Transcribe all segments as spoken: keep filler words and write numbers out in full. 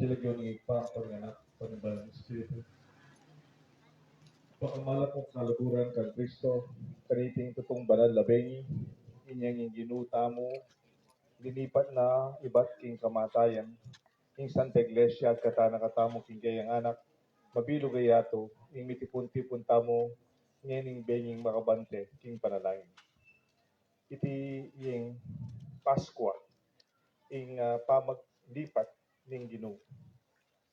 Lagyu ning Ibpa, ning Anak, ning Banal a Espiritu. Pakamal a kaluguran kang Kristo, kaniting tutung banal a bengi, inyang ing Ginu tamu, linipat na ibat king kamatayan, ing Santa Iglesia, agkatan na katamu king keyang anak, mabilug a yatu, ing mitipun-tipun tamu, ngening benging makabante king panalangin. Iti ing Paskua, ing, ah, pamaglipat ning Ginu.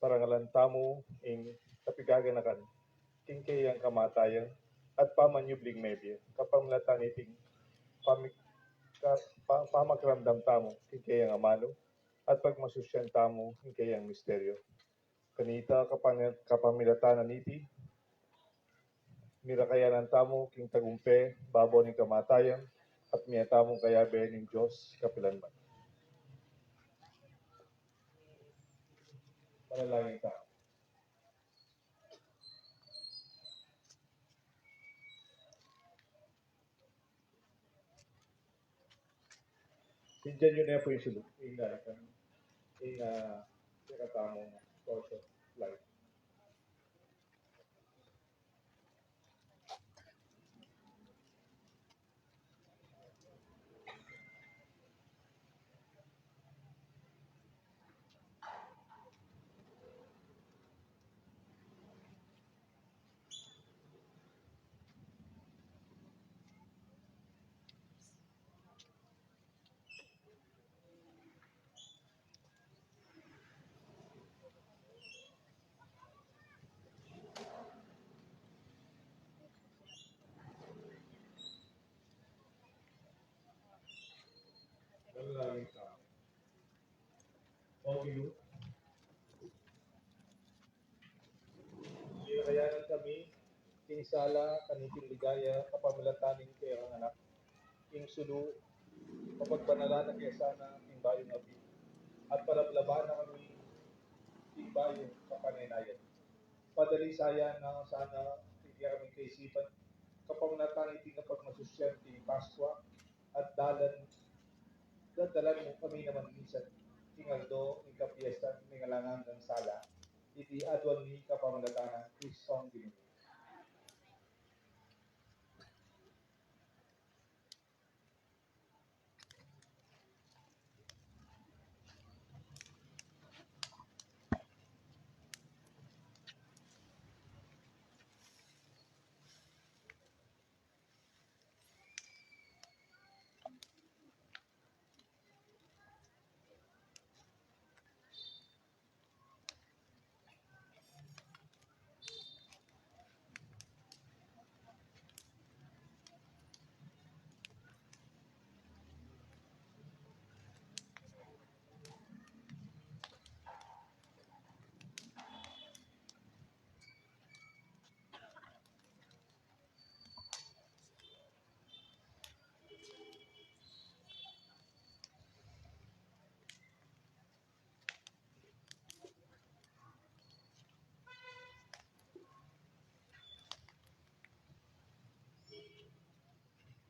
Parangalan tamu ing kapigaganakan king keyang kamatayan at pamanyubling mebie, kapamilatan niting pami-, ka-, pa-, pamakiramdam tamu king keyang amanu at pagmasusian tamu king keyang misteryo. Kanita kapan-, kapamilatan na niti, mirakayanan tamu king tagumpe babo ning kamatayan, at mie tamung kayabe ning Dios kapilanman. Panalangin tamu. Sindian yu ne pu ing sulu, ing, ah, ing, ah, kekatamung torch of light. Manalangin tamu. O Ginu, mirakayanan kami king sala kaniting ligaya kapamilatan ning kekang anak, ing sulu, kapagbanalan na ke sana king bayung api, at palablaban na kami king bayung kapanenayan. Padalisayan na sana ing kekami kaisipan, kapamilatan niting kapagmasusian king Paskua, at dalan, dadalan mu kami naman misan king aldo ning kapiestan ning alang anggang sala. Iti aduan mi kapamilatan nang Kristong Ginu mi.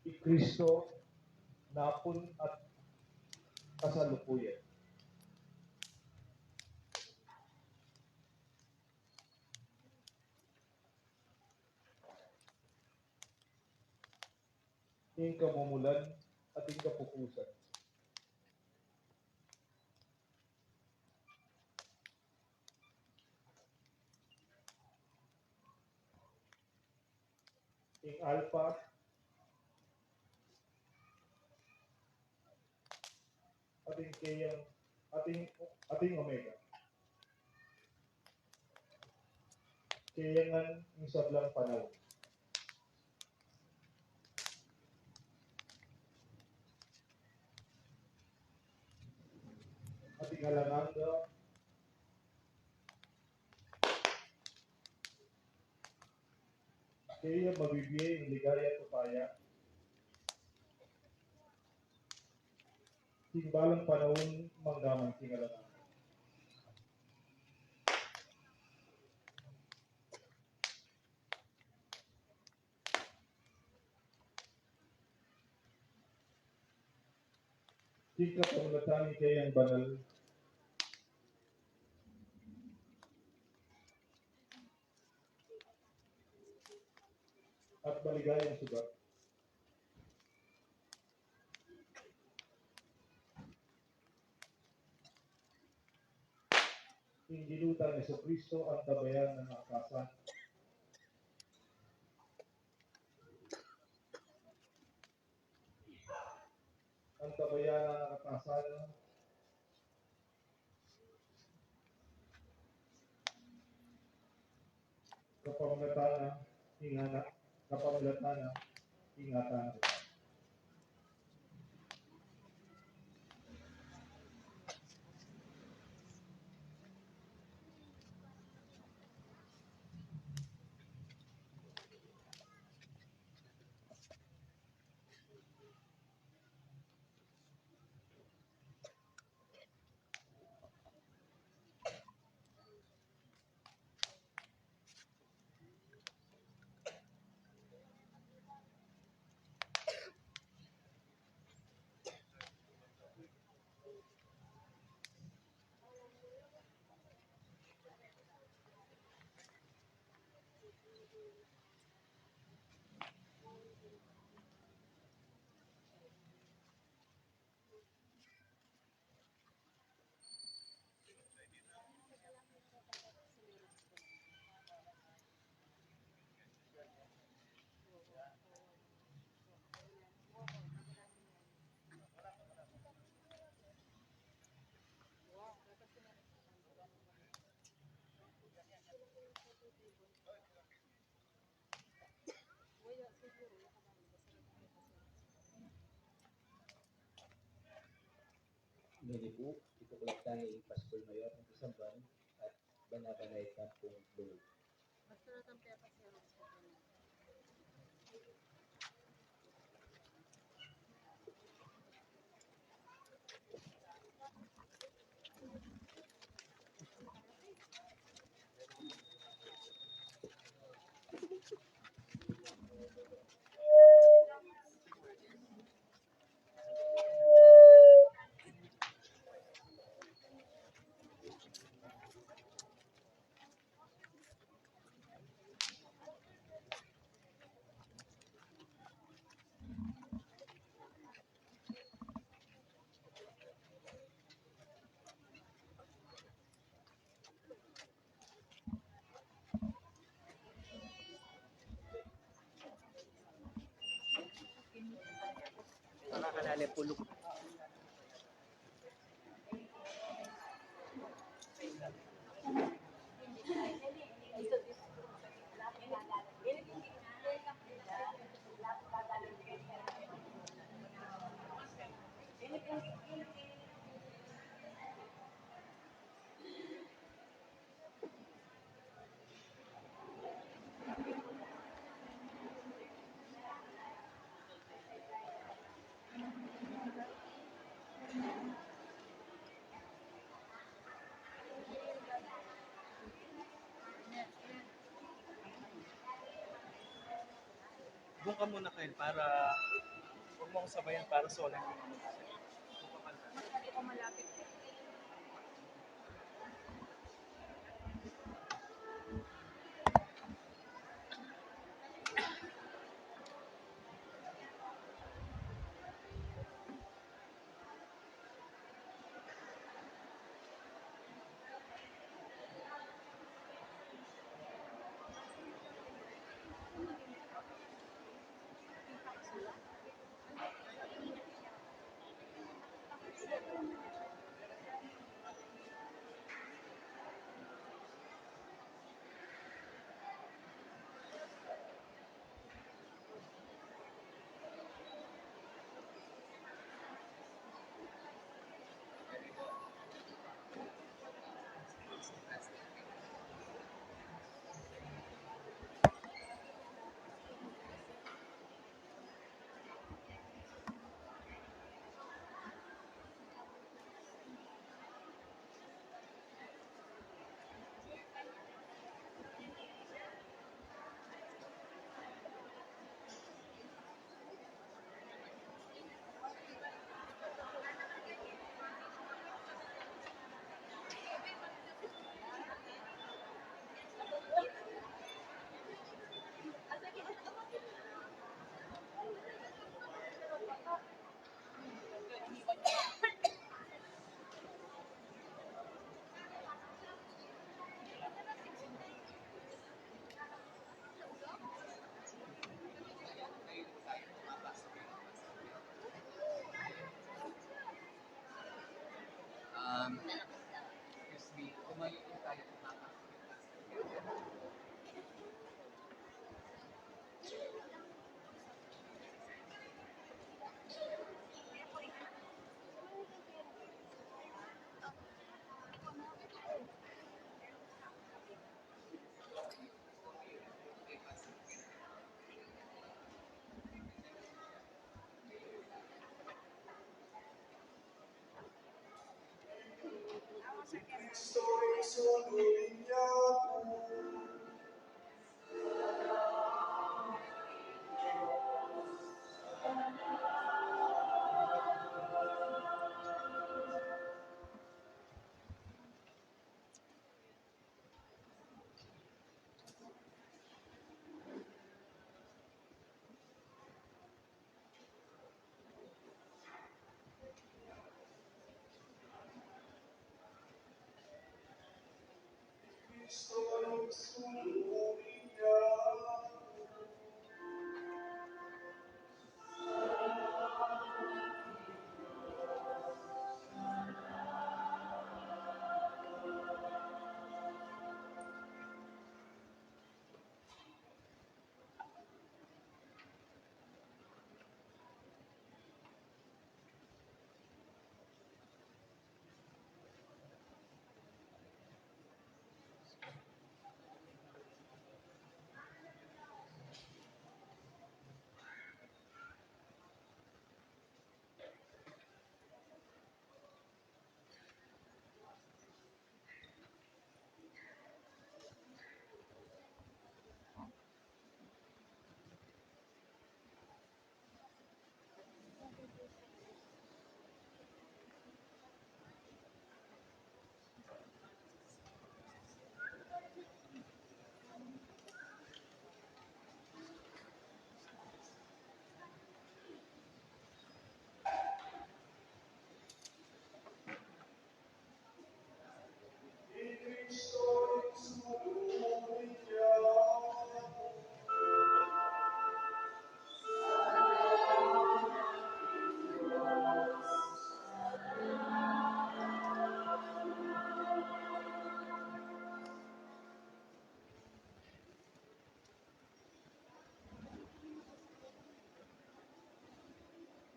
I Kristo napun at kasalukuyan. Ing kamumulan at ing kapupusan. Ing Alpha at ing keyang, at ing, at ing Omega. Keyang ngan ing sablang panaun. At ing alang angga. Kaya mabibie ing ligaya at upaya king balang panaun, mangga man king alang angga. King kapamilatan ning keyang banal, at maligayang sugat. Ing Ginu tang Jesucristo, antabayanan na ning kasan. Antabayanan na ning kasan. Kapamilatan na, ingatan, kapamilatan na, ingatan na. Ngeni pu, ituklap taya ing Paskul Mayor ning Tisamban at bana-banai tampung lugud. Makakalale puluk. Doon ka muna, Kyle, para huwag mo akong sabayan para solo yung ano natin. Doon ka muna. Excuse me, tumayo po tayo, tumama.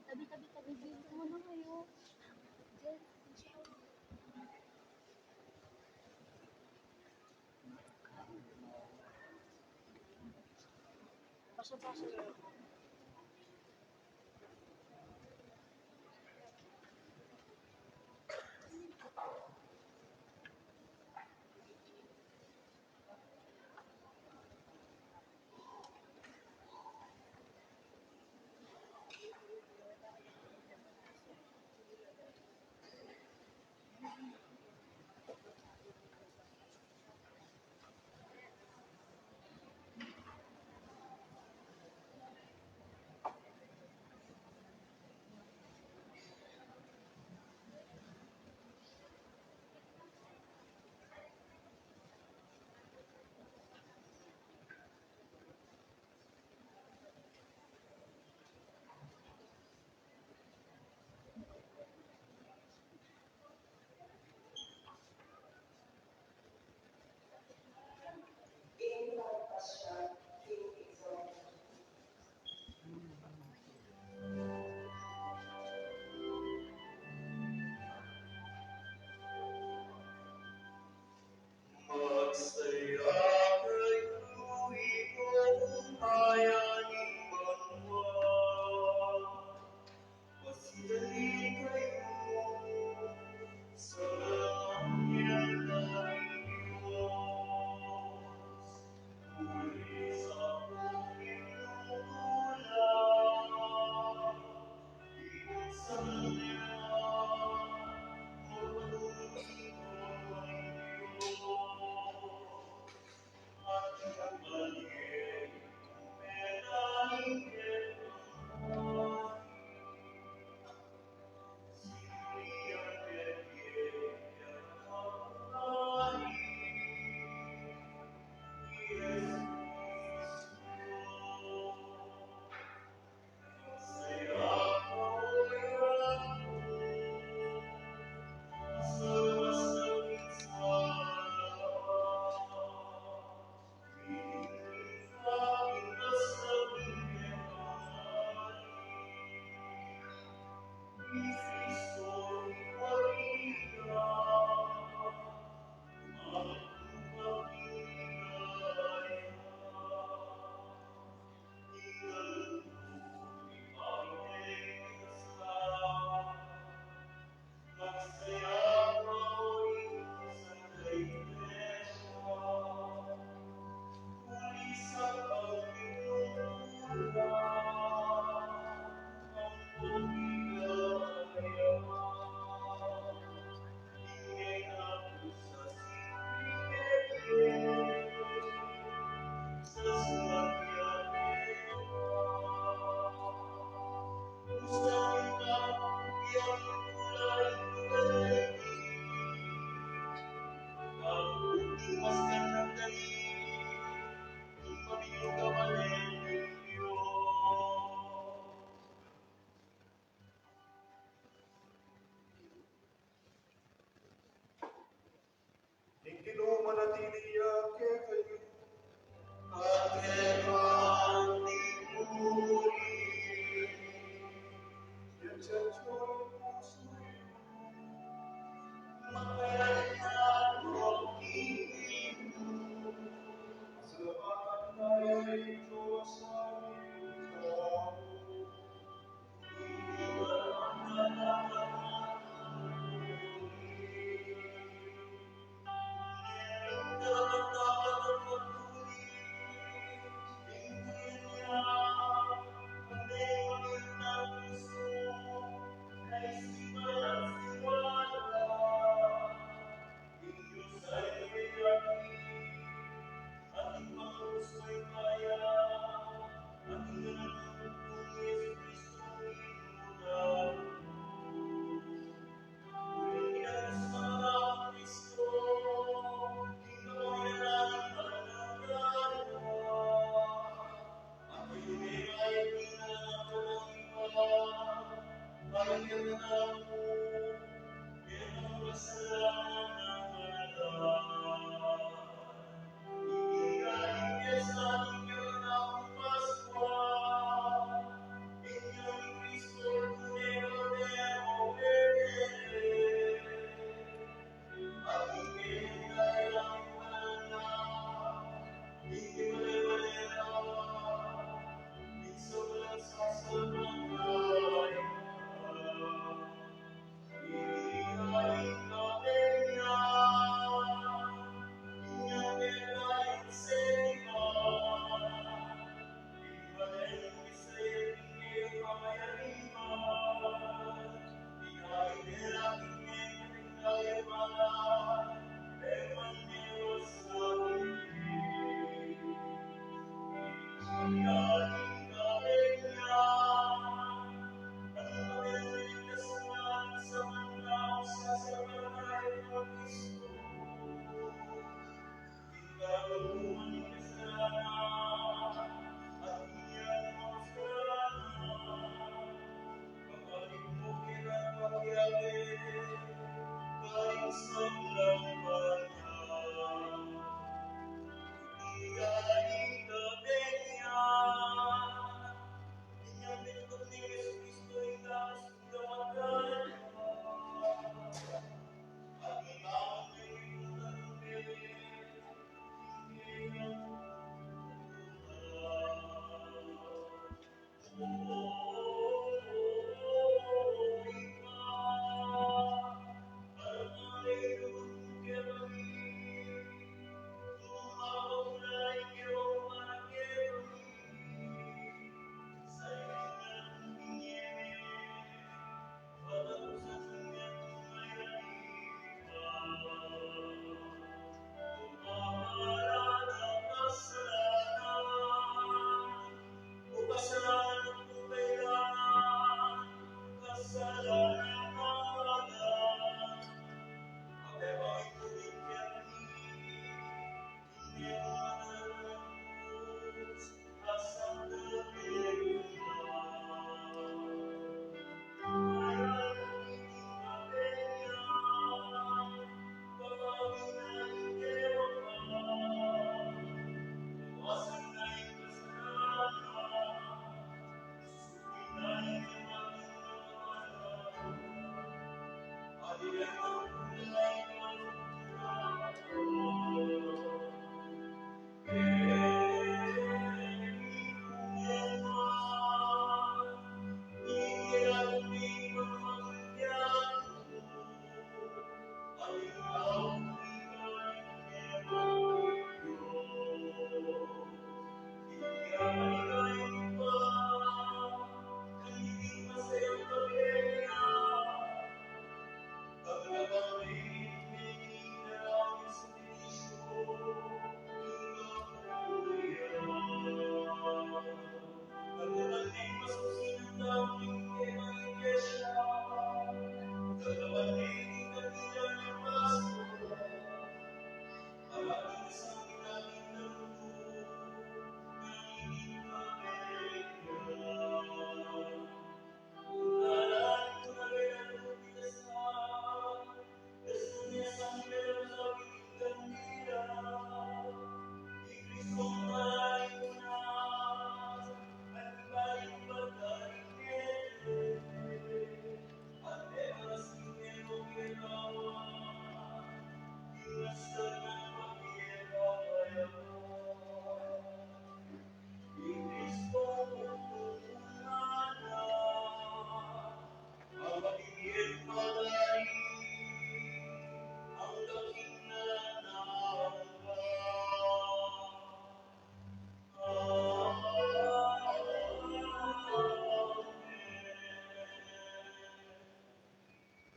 Tabi, tabi, tabi, dito muna kayo. Diyan. Pasa, pasa.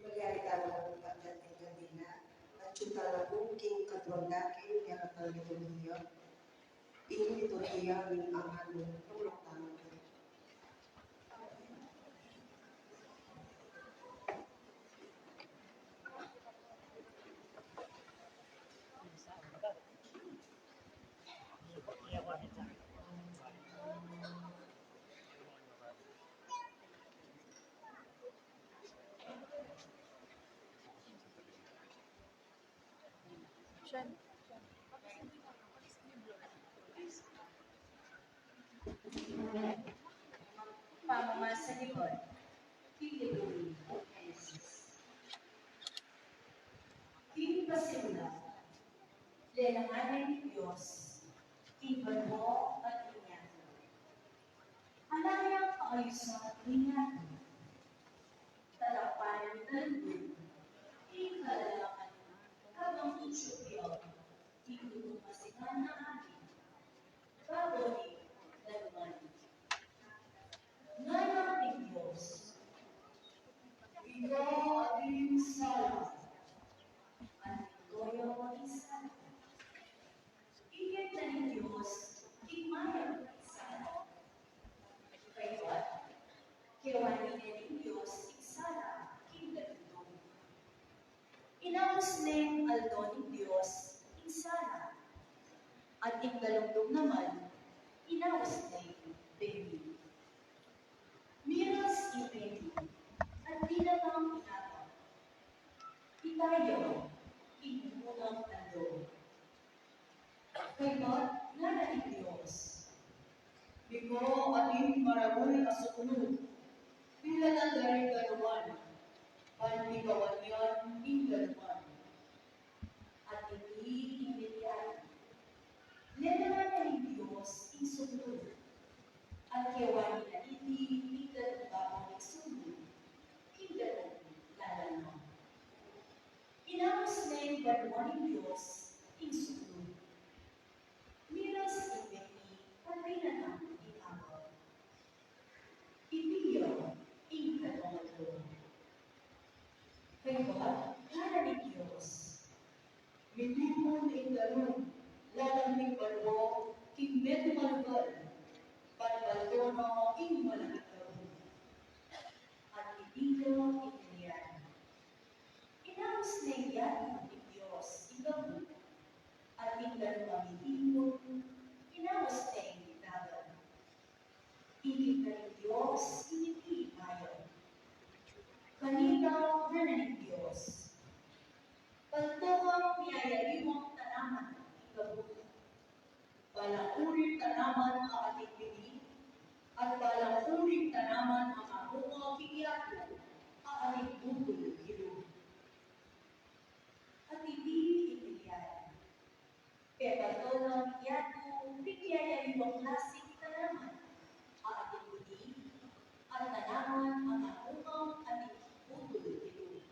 Malyari tana pu king kandila, atyu tana pu king kaduang dakil ning aral ning liturhiya. Ing liturhiya ning angalu. Tumulong tana pu. Pamamasa ni Paul, Filipi, Genesis. King pasimulan, lele na ning Dios ing banua at ing yatu. Ala yang kaayusan ning yatu. Tatakpan na ning talungdung ing kalalaman, kabang itsup ya ing tutung masikan a angin babo ning danuman. Ngana ning Dios, "Ika ating sala, at ikaw ya ing sala." Ikit na ning Dios ing mayap king sala. Kaybat, kewan ne ning Dios ing sala king dalungdung. Inaus neng aldo ning Dios ing sala, at ing dalungdung naman inaus neng beni. Miras ing beni, at dinatang ing abak. Ita ya ing unang aldo. Kaybat ngana ning Dios, "Mika ating maragul a suknud, dilatang da ring danuman, ban pikawan yan ing danuman." At iti ing milyari. Lele na ning Dios ing suknud, at kewan na iti ing dalung babo ning suknud, ing dalung lalanang. Inaus neng banua ning Dios ing suknud. Miras ing beni, at dinatang ing abak. Iti ya ing katlung aldo. Kaybat ngana ning Dios, "Mitipun ing dalung lalam ning banua king metung a lugar, ban palto na ing malakit a lub." At iti ya ing milyari. Inaus neng yatu ning Dios ing kabud, at ing dalung a mitipun inaus neng dagat. Ikit na ning Dios ing iti mayap. Kanita ngana ning Dios, "Palto kang miyayaliwang tanaman king kabud, balang uring tanaman a ating bini, at balang uring tanaman a mamunga king yatu a ating bubul king lub." At iti ing milyari. Pepalto na ning yatu ring miyayaliwang klasing tanaman a ating bini, at tanaman a mamunga king ating bubul king lub.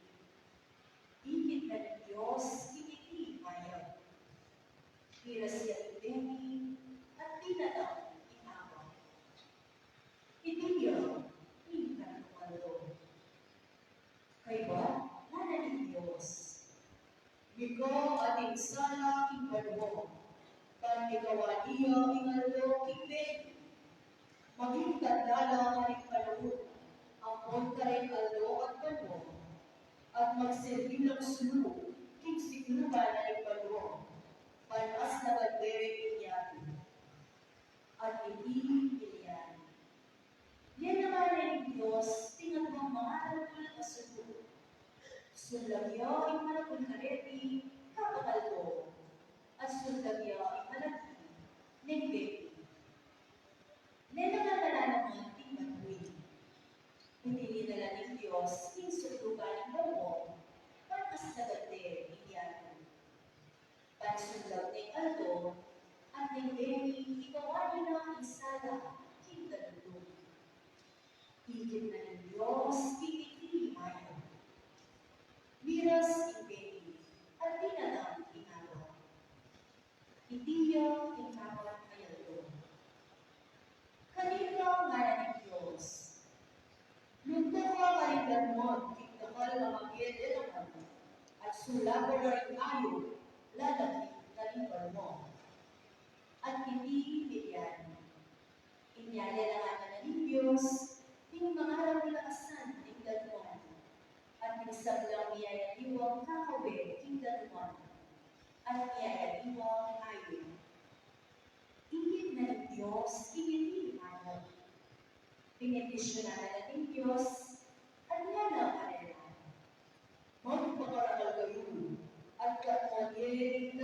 Ikit na ning Dios ing iti mayap. Miras ya ing beni, at dinatang ing abak. Iti ya ing katlung aldo. Kaybat ngana ning Dios, "Mika ating sala king banua, ban mikawani ya ing aldo king beni. Maging tanda la karing panaun ampon karing aldo at banua, at magsilbi lang sulu king sikluban na ning banua, ban aslagan de ing yatu." At iti ing milyari. Lele na ning Dios ding aduang mangaragul a sulu. Sullag ya ing maragul a reti kabang aldo, at sullag ya ing malati neng beni. Lele na la naman ding banua. Binili na la ning Dios ing sulu karing banua, ban aslagan de ing yatu. Ban sullag neng aldo at neng beni, ikawani na ing sala king dalungdung. Ikit na ning Dios ing iti mayap. Miras ing beni, at dinatang ing abak. Iti ya ing kapat a aldo. Kanita ngana ning Dios, "Lunto ka karing danuman king dakal a maged e laman, at sulagan la ring ayup lalakit na ring banua." At iti ing milyari. Inyale la ngana ning Dios ding mangaragul a asan ning danuman, at ding sablang miyayaliwang kakabe king danuman, at miyayaliwang ayup. Ikit na ning Dios ing iti mayap. Binendisyunan na la ning Dios, at ngana karela, "Magpakarakal kayu, at katmuan ye ing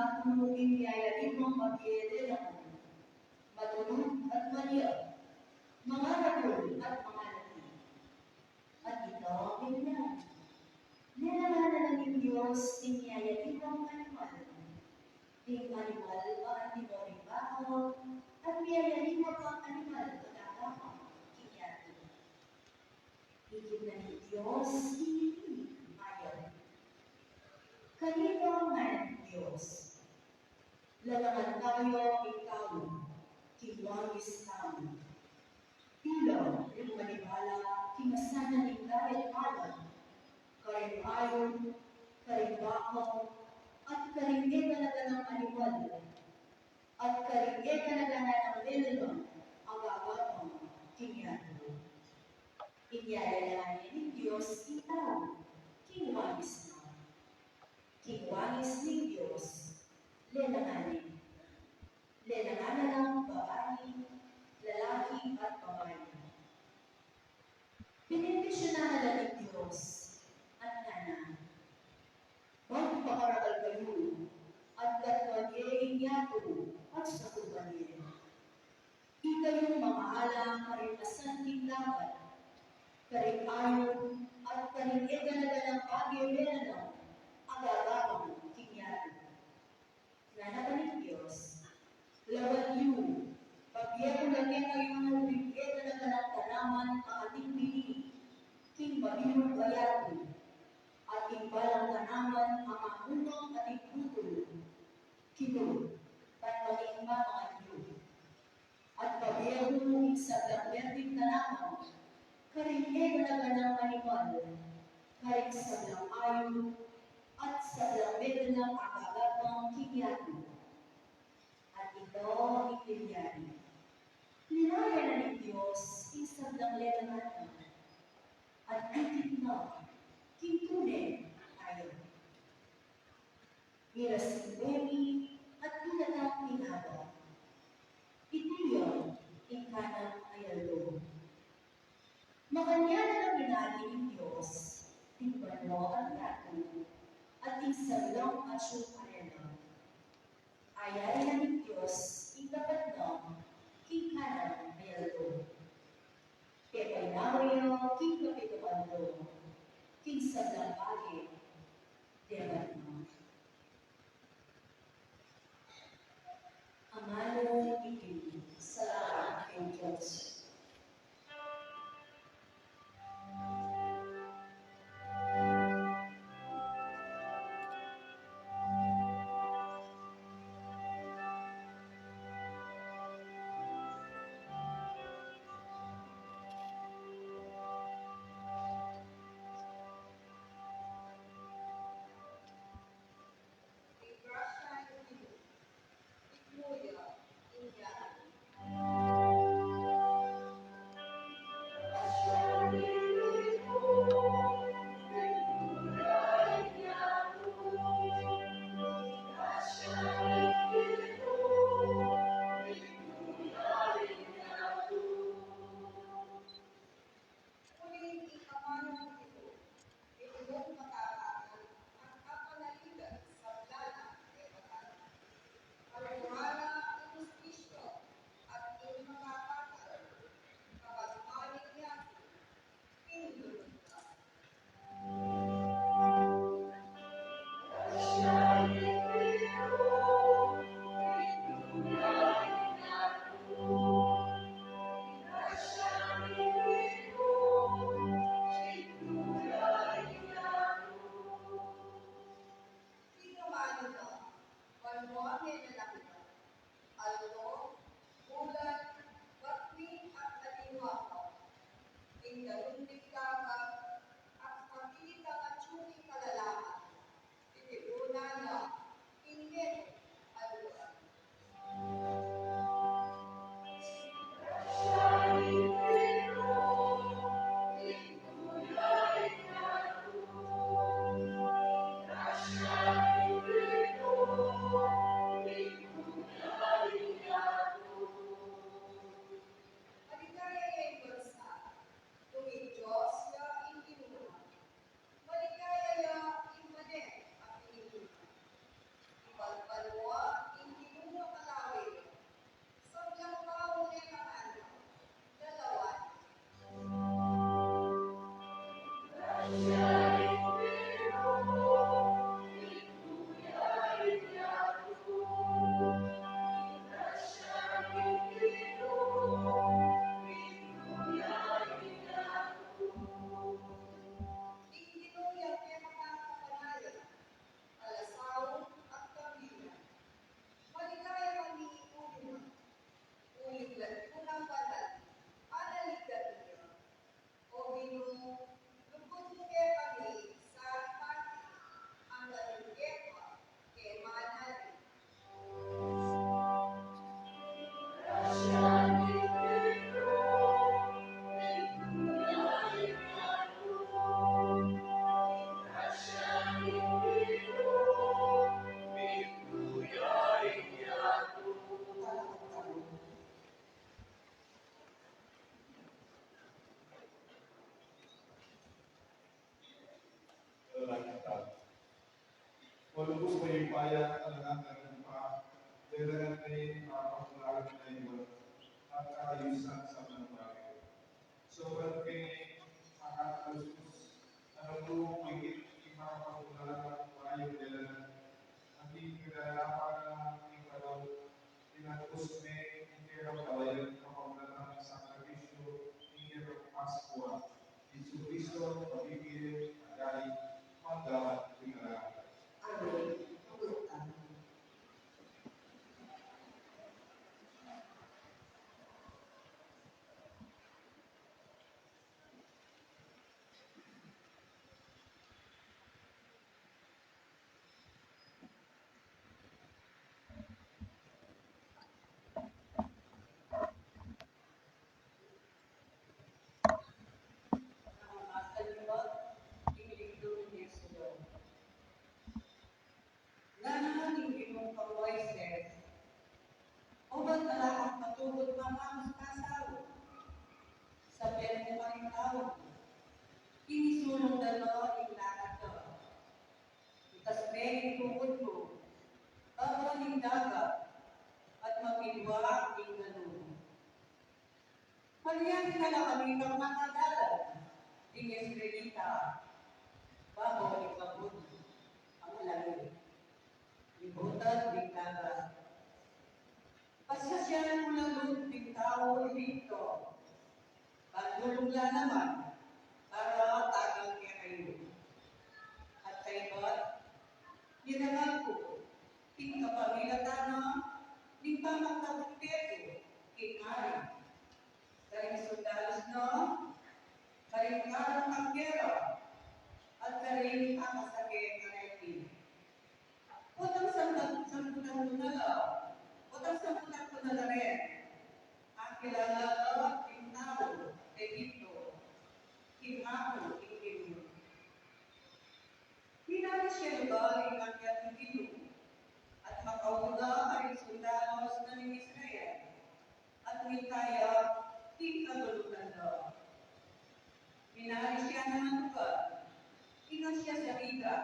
Aku ing miyayaliwang mabie lalaman, matulud at malyari, mangaragul at mangalati. At ita ing nanu, lalaman na ning Dios ing miyayaliwang animal, ding animal a antimo ring baka, at miyayaliwang pang animal a gagapang king yatu. Ikit na ning Dios ing mayap. Kanita ngan ing Dios. Lalangan tamu ing tau, king wangis tamu. Tila ring manibala king asanan ning dayat alam, karing ayup, karing baka, at karing e gana-ganang animal, at karing e gana-ganang lelelong a gagapang king yatu. Inya lalaman ning Dios ing tau king wangis na. King wangis ning Dios, lalaman na. Lalaman na lang babai, lalaki at babai. Benendisyunan na la ning Dios at ngana, magpakaragal kayu at gatwan ye ing yatu at sakupan ye. Ikayung mamahala karing asan king dagat, karing ayup, at karing e gana-ganang bage menanaw a gagapang king yatu. Ngana pa ning Dios, lawan yu, pabie ku la kekayu ding e gana-ganang tanaman a ating bini king mabilug a yatu, at ing balang tanaman a mamunga ating butul, kinu, ban maging mamangan yu. At pabie ku ing sablang berding tanaman, karing e gana-ganang animal, karing sablang ayup, at sablang menanaw a gagapang king yatu. At ita ing milyari. Linaya na ning Dios ing sablang lalaman na, at ikit na king tune a mayap. Mirasing beni at dilatang tinapa. Iti ya ing kanam a aldo. Makanyan a minali ning Dios ding banua at yatu, at ing sablang atsu karela. Ayari na ning Dios ing dapat na king kanam a aldo. Pepainawa ya king kapitung aldo king sablang bage. Debat na. Amanu ing Ginu. Salamat king Dios. Kaya talagang tagumpay, dela na rin ang kapatunayan na iwan at kaayusan sa banwari. Sobrang kini makakalusus, ano po, higit ipapatunayan ang mayong dela na ating pinarapan na ipalaw, pinagpus me, ikirang kalayan kapamilatan ng sakripisyo, ikirang Paskwa, Jesucristo, pamigil, agay, magdamat, pinarapan. Amen. Amen. Ang masalibot, ing libro ni Exodo. Ngana ning Ginu kang Moises, obat ala kang patubud mamamus pasau, sabian mu karing tau, ing isulung da no ing lakad da. Itas me ing tukod mu babo ning dagat, at mapidua ing danum. Palian na la kami kang makadalan ding Israelita babo ning kabud a malangit, libutan ding dagat. Pasasyalan mu la ring tau Egipto, bandulung la naman, para tagan kekayu. At kaybat, dinalan ku king kapamilatan na ning pamagkabugteku king ari, karing sundalus na, karing karung panggera, at karing akasake kareti. Potang sambutan, sambutan ku na la, potang sambutan ku na la rin, akilala la ring tau Egipto king aku ing Ginu. Minarisyal la ring angel ning Ginu, at makauna karing sundalus na ning Israel, at minta ya king kagulutan da. Minari sya naman ukat, inasya sa rigat,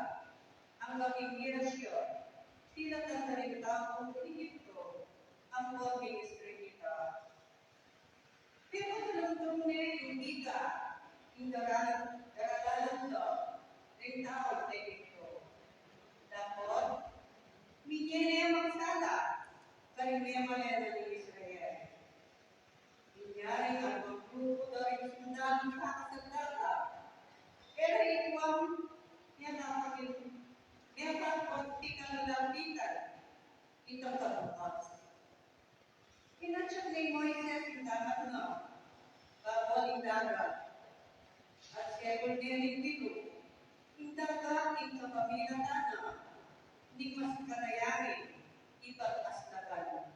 anggang ing mirasya, tinatan da ring taung Egipto ampon ring Israelita. Pepatulungtung ne ing rigat, ing daralan, daralalan da ring taung Egipto. Dapot, minie ne magsala karing memalen na ning Israel. Inya ring anumang grupu da ring sundalung kakasagrada, e ra ituang miyakapagin-, miyakapagin-, miyakapagin-, itang kabukas. Inatsat nang Moises ing dagat na babo ning dagat, at sebul ne ning Ginu ing dagat king kapamilatan na ning mas karayaring ibat-as na banu.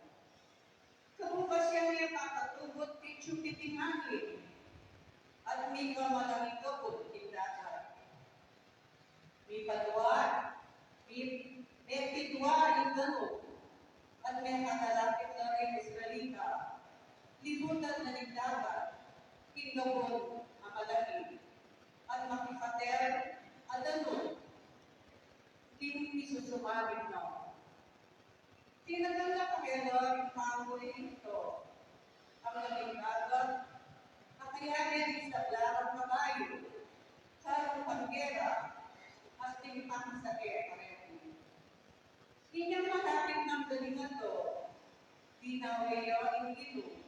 Kabukas ya ne papatubud king tiyupi ning angin, at mika malangit kabud king dagat. Mipadua, mi-, mepidua ing danum, at mekatalapit la ring Israelita, libutan na ning dagat king gabun a malangit, at makipater a danum king isusumabit na. Tinatan na kekela ring taung Egipto ing dagat, a kaya ne ring sablang kabayu, karung panggera, at king pangasake kareti. Inyang malapit nang galingan do, binawe ya ing Ginu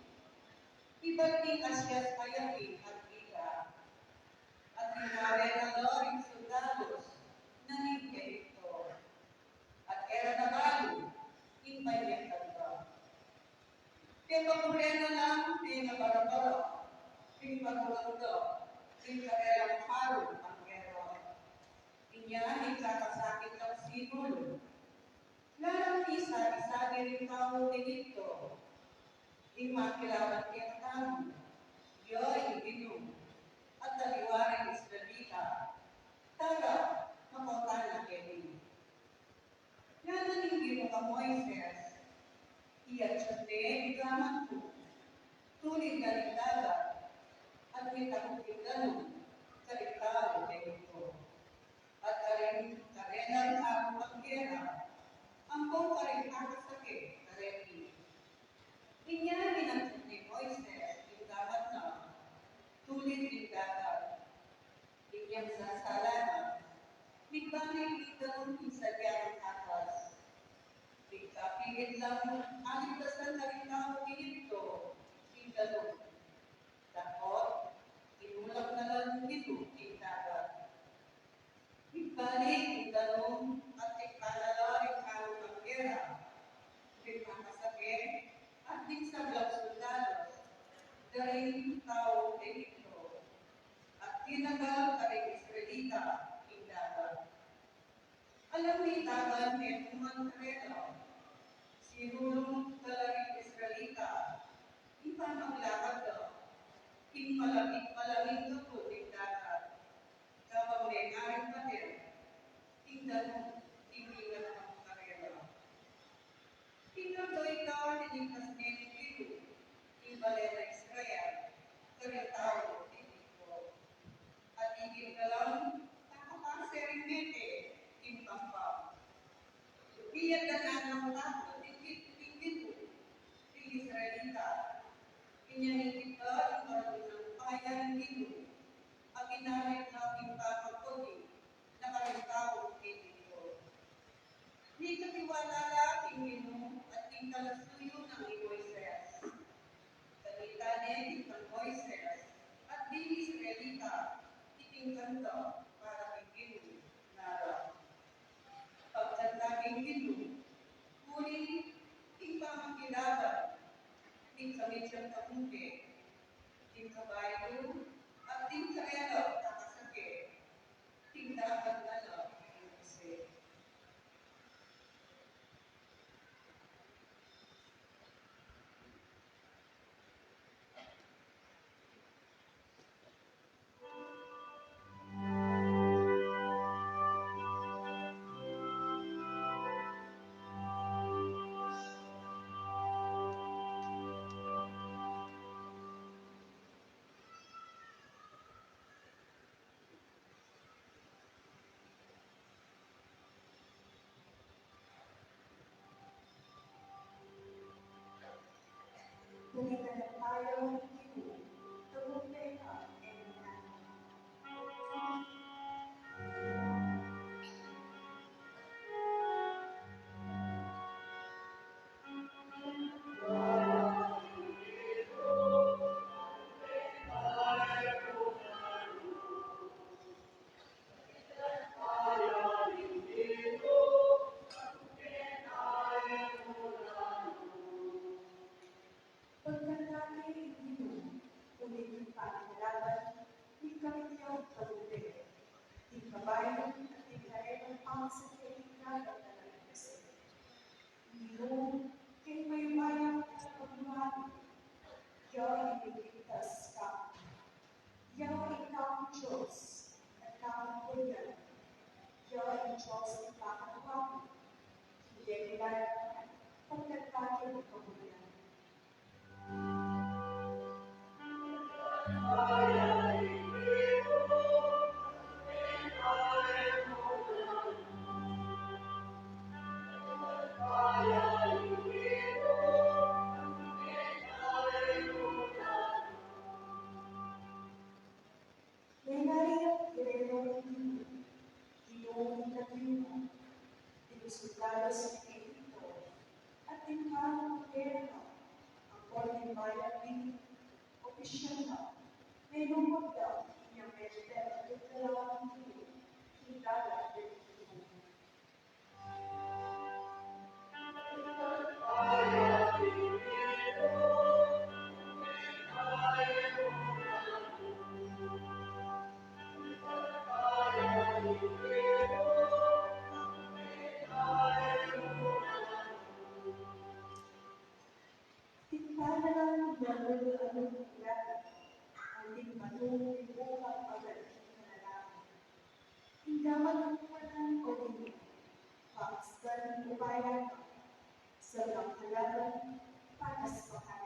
ibat ning asyas a yabi at biga, at binawe na la ring sundalus na ning Egipto. At e ra na balu ing banyag da. Pepabure na lang, pepabara-bara ring paruwang da ring karelang karung panggera. Inya ing kakasakit lang sinulu. Lalam ning sabi-sabi ring taung Egipto, ing makilaban kekatamu, ya ing Ginu, at aliwa ring Israelita, tara, makauta na keni. Ngana ning Ginu kang Moises, iyatsat ne ing gamat mu tulid na ring dagat, at mitakut ing danum karing taung Egipto, at karing karelang karung panggera, Ampong karing kakasakit, kareti. Inya minatut ni Moises ing gamat na tulid ning dagat. Inyang sasala na, migbalik ing danum king sadya nang atas. Migkapilit lang aligtasan karing taung Egipto ing danum. Dapot tinulak na la ning Ginu ing dagat. Migbalik ing danum at tikpan na la ring karung panggera, ring kakasakit, at ding sablang suldadus, da ring taung Egipto, at dinaga karing Israelita ing dagat. Alang nitaban metung man karela, sinulung da la ring Israelita ing pamaglakad da king malami-, malaming kapud ning dagat, kabang mengaring pader ing danum king ingat na karela. King aldo ita, linigtas ne ning Ginu ing balen nang Israel karing taung Egipto. At ikit na lang, nakapase ring mete king pampang. Iyan da nang takut ing Ginu, ing Ginu king Israelita. Inya ikit da ing maragul nang upaya ning Ginu, a ginamit na king pamagkudi na karing taung Egipto. Mikatiwala la king Ginu at king talasuyu nang i Moises. Kanita ne king kang Moises at ding Israelita iting kanta para king Ginu, ngara: Pagkanta king Ginu, uli king pamakilaban ning kamityang tamuke, ding kabayu at ding karela kakasakit, king dagat na la ing use. Pagkanta ne ing Ginu, uli king pamakilaban ning kamityang tamuke, ding kabayu at ding karela kakasakit, king dagat na la ing use. Ginu, king mayupayang talapagluwal, ya ing ligtas kami. Ya ing kaming Dios at kaming purian, ya ing Dios ning pakaluwagan, king kekilala pagkat tamu ning kapurian. Mengaring i rey ning Ginu, Ginu ning lagyu na, ding suldados ning Egipto, at ding karung panggera na, ampon ding mayap ding opisyal na, menupag da inyang mete at tutulakan ning Ginu king dagat ning Ginu. Timpala nang marul a lugud, ang tigmatu ning bukang pagan ning kalalangan. Ing gamat nang kuwanan o dinu, pakastan upaya na, sablang kalaban, patas pakanan.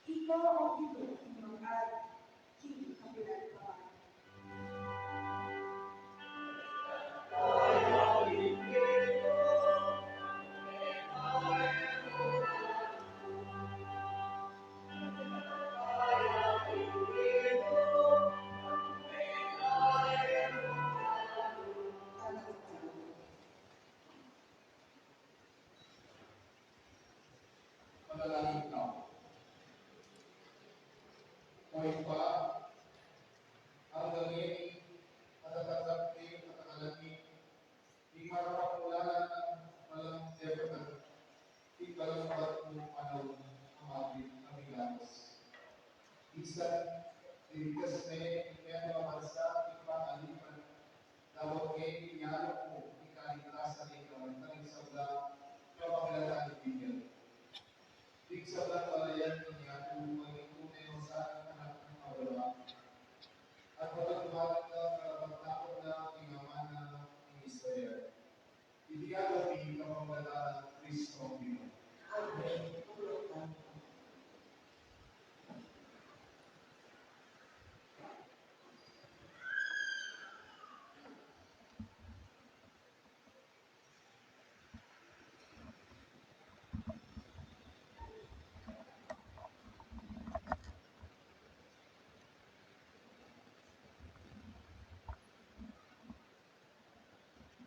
Ika, O Ginu, ing mag-ari king kapilan pa man. Manalangin tamu. O Ibpa, anggang ngeni, at atatag king alang angga, ing marapatmulalan nang malamang depatan, ing malambat mung panaun a mabit a milagus. Minsan, liligtas ne ing metung a bansa king pangalipan, dapot ngeni ialap mu ing kaligtasan king sablang kapamilatan ning Biblia. Ing sablang balayan ning yatu, maging tune no sana ing anak nang Abraham. At pagkatumaran na, karapat-dapat na, ing ama na ning Israel. Iti aduan mi kapamilatan nang Kristong Ginu. Amen.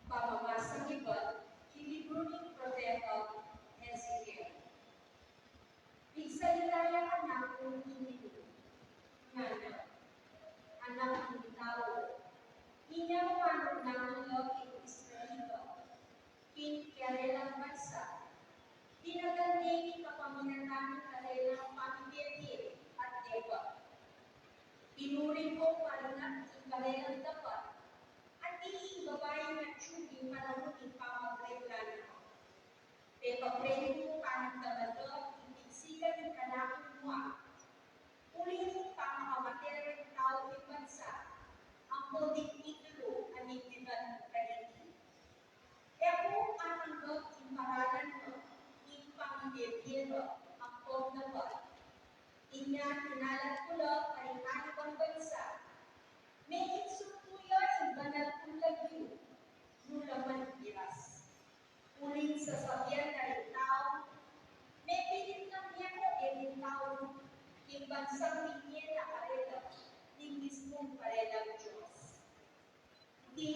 Pamamasan ibat king libru ning propeta Ezekiel. Pigsalita ya kanaku ing Ginu, ngana, anak ning tau, inya mu panunangan la king Israelita, king karelang bansa, dinagan ne ing kapaminatan ning karelang pamibie at depat. Pinuri kung paringat ing karelang depat, at ing babai na tiyugi panaun ning pamagregla na. Pepapre ku panagdamag ing pigsigan ning kanakung mua, uling ing pamakamate ring tau king bansa, ampon ding titulu a migdibat kaniti. E ku atanggap ing paralan na ning pamibie-bie na ampon depat. Inya kinalat ku la karing aliwang bansa, mekit sungkuya ing banal kung lagyu, nu la man miras. Uling sasabian na ring tau, mepinintang ya na ding tau king bansang binye na karela ning mismung karelang Dios. Di,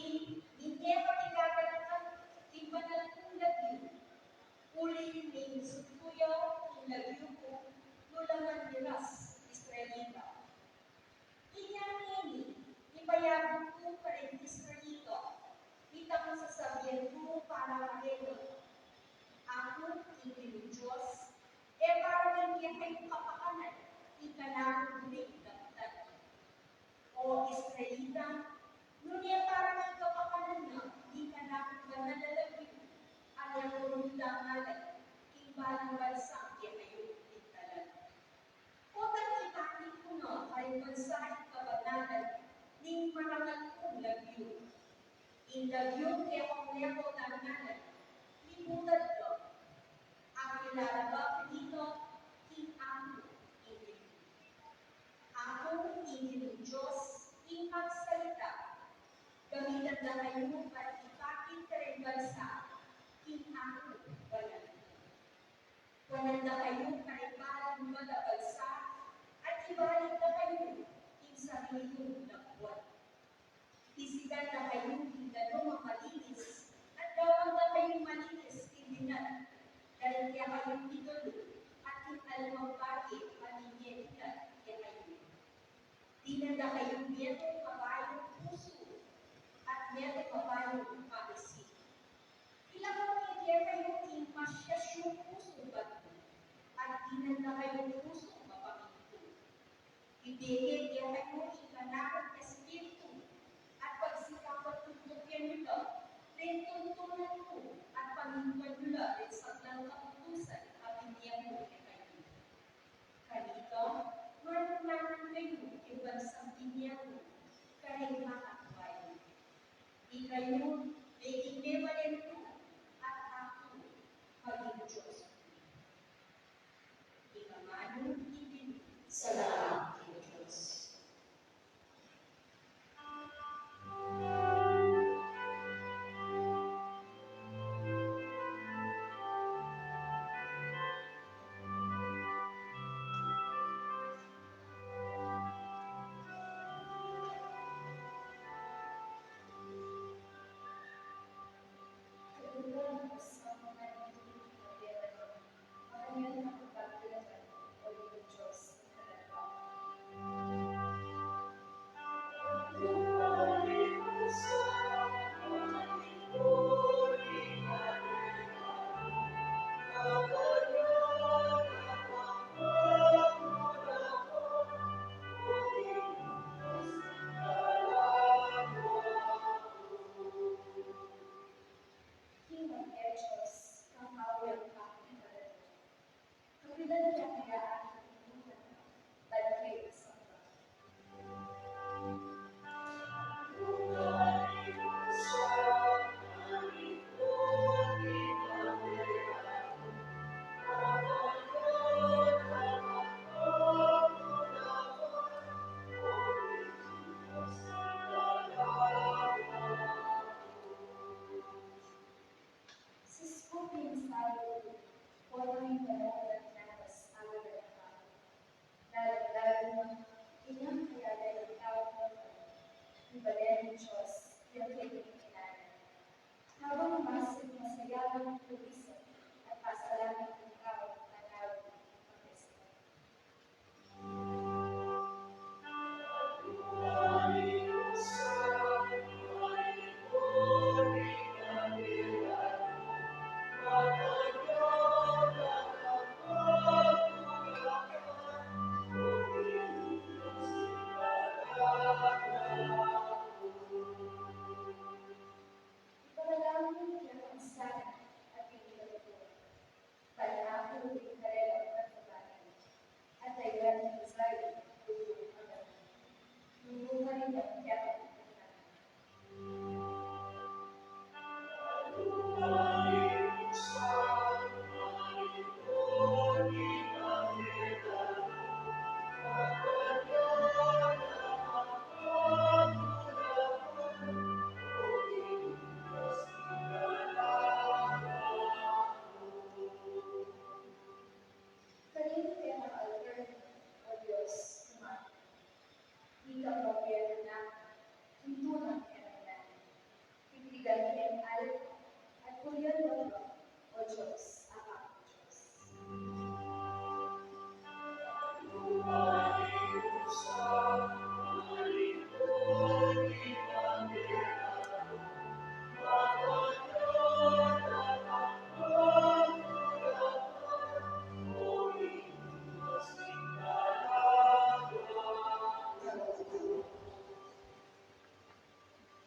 di ne patigaganakan ing banal kung lagyu, uling minsungkuya ing lagyu ku, nu la man miras, Israelita. Inya ngeni, ipayabe ku karing Israelita itang sasabian ku para karela. Aku, ing Ginu Dios, e para king kekayung kapakanan ing kanakung daptan. O Israelita, nune para king kapakanan na ing kanakung banal a lagyu, a metung yu dangalan king balang bansang kekayu ing talan. Potang ipakit ku na karing bansa ing kabanalan ning marangal kung lagyu. Ing lagyung kekong metung dangalan, liputan da. Akilala ba kanita ing aku ing Ginu? Aku ing Ginung Dios ing magsalita. Gamitan da kayu ban ipakit karing bansa ing aku banal. Wanan da kayu karing balang bansa, at ibalik da kayu king sarili yung labuan. Isigan da kayu king danum a malinis, at gawan da kayung malinis king dinan da ring kekayung titulu, at king alwang bage a minye dinan kekayu. Dinan da kayung metung a bayung pusu at metung a bayung kaisip. Ilakwan ne kekayu ing masasyang pusung batu, at dinan da kayung pusung mapamintu. Ibie ke kekayu ing kanakung Espiritu, at pagsikapan ku yu la ring tuntunan ku, at pamintuan yu la ring sablang kautusan a binye ku kekayu. Kanita, manunangan kayu king bansang binye ku karing makatwa yu. Ikayu, meging mebalen ku At pasalamat ikaw, Panginoon. Ipanalangin niya ang sana at pinili ko. Panaku di karela pagkabali. At ay lang sa sayo, ang mga. Nungukan niya ang kiyapang. Kanino kaya nakaalter, O Diyos, kumain? Di ka ba kaya anak, tuntunan kaya anak? Tigtigan kaya alat, at kulian mo ito, O Diyos, Ama ko Diyos.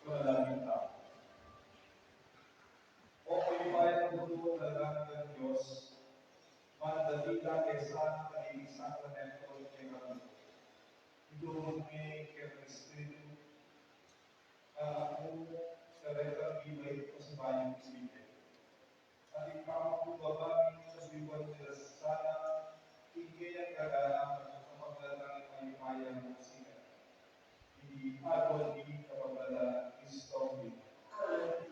Manalangin tamu. O mayupayang Ginu, Dalanggang Dios, mandati ka kaya sa sakramento ning pekaduan. Iturun mi kaya ing Espiritu, Anak mu, karetang mibait kasabian ning Espiritu. At ing pamagkumbaba mi, sasuyuan mi la sana, ing kayang gaganakan at kapaglalang mayupayang sikat. Iti aduan mi kapaglalang Kristo. Amen.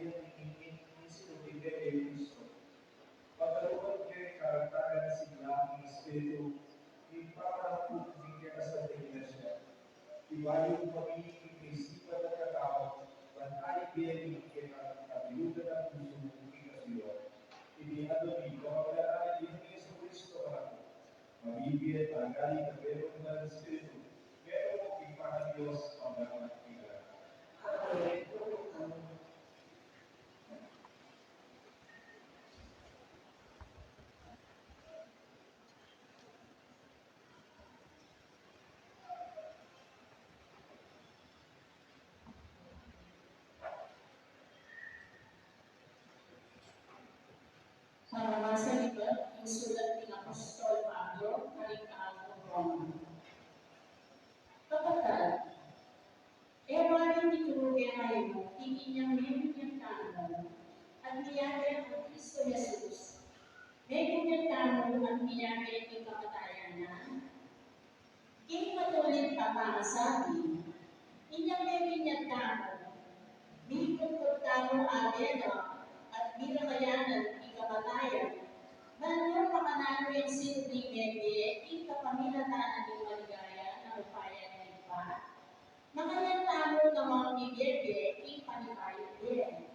Ing sinubli mi kang Kristo. Pagkalub king karaktaran ning Santing Espiritu, ing pamanampun ning kekasal ning Iglesia. Ibayu mu kami king kaisipan at katawan, ban aibie mi king kekabilugan a pusu king kasuyuan. Iti adwan mi kapamilatan ning Ginu Jesukristo, Anak mu. Mabibie at managaling king Espiritu, metung king Ibpa a Dios, magpakailanman. Amen. Para masa libat ing sulat ning Apostol Pablo karing taga Roma. Kapatad, e waring mituru kekayu ing inyang mebinyag tamu at miyabe kang Kristo Jesus, mebinyag tamu at miyabe king kamatayan na? King matulid a pamasabi, inyang mebinyag tamu, mikutkut tamu abe na at milakayan ing kamatayan, ban nung makananu yang sinubling mebie king kapamilatan ning maligaya a upaya ning Ibpa, makanyan tamu namang mibie king panibaging bie.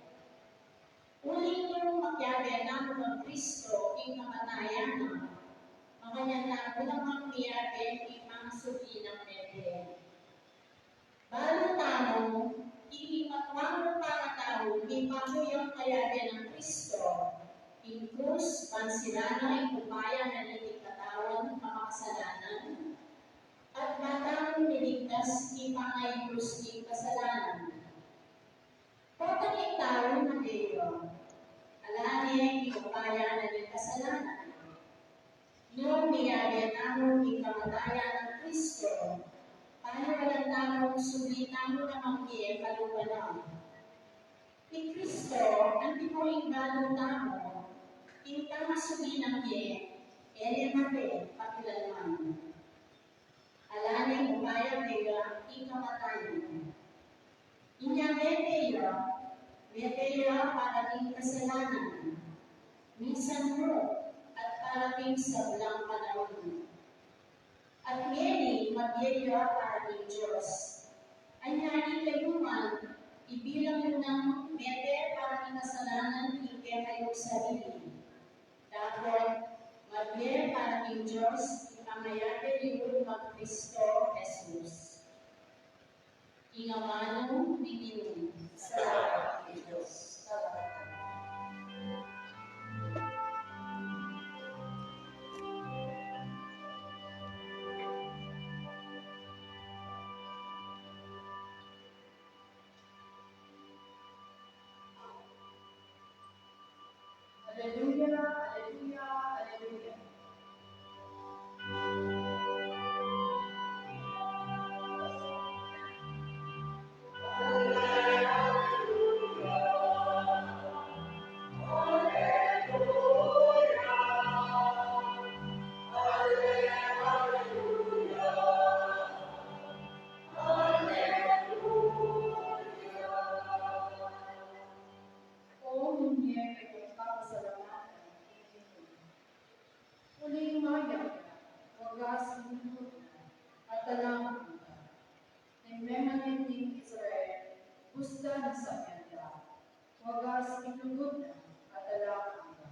Uling nung makiabe tamu kang Kristo king kamatayan na, makanyan tamu namang miyabe king pangasubli nang mebie. Balu tamu, ing matuang pangatau, mipamu yang kayabe nang Kristo king krus, ban sira na ing upaya na ning katawan a makasalanan, at ba tamu miligtas king pangaikrus ning kasalanan. Potang ing tau na deyu, ala ne ing upaya na ning kasalanan. Nung miyabe tamu king kamatayan nang Kristo, paniwalan tamung subli tamu namang mie kalupa na. I Kristo, antimo ing balu tamu, ing pangasubli nang mie, e ne mate kapilanman. Ala ne upaya keya ing kamatayan. Inya mete ya, mete ya para king kasalanan, misan mu at para king sablang panaun. At ngeni mabie ya para king Dios. Anya ikayu man, ibilang yu nang mete para king kasalanan ing kekayung sarili. Dapot mabie para king Dios ing pamayabe yu kang Kristo Jesus. Ing amanu ning Ginu. Salamat king Dios. Salamat. Aleluya, aleluya, aleluya. O nung mie kayung papasalamatan ing Ginung, uling mayap ya, wagas ing lugud na, at alang angga. Ing memanit ning Israel, busta na sa kanya, wagas ing lugud na, at alang angga.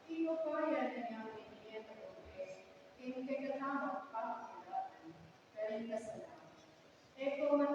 Ing upaya na niang mie tagumpay king kekatamung pamakalatan karing kasalanan. E ko man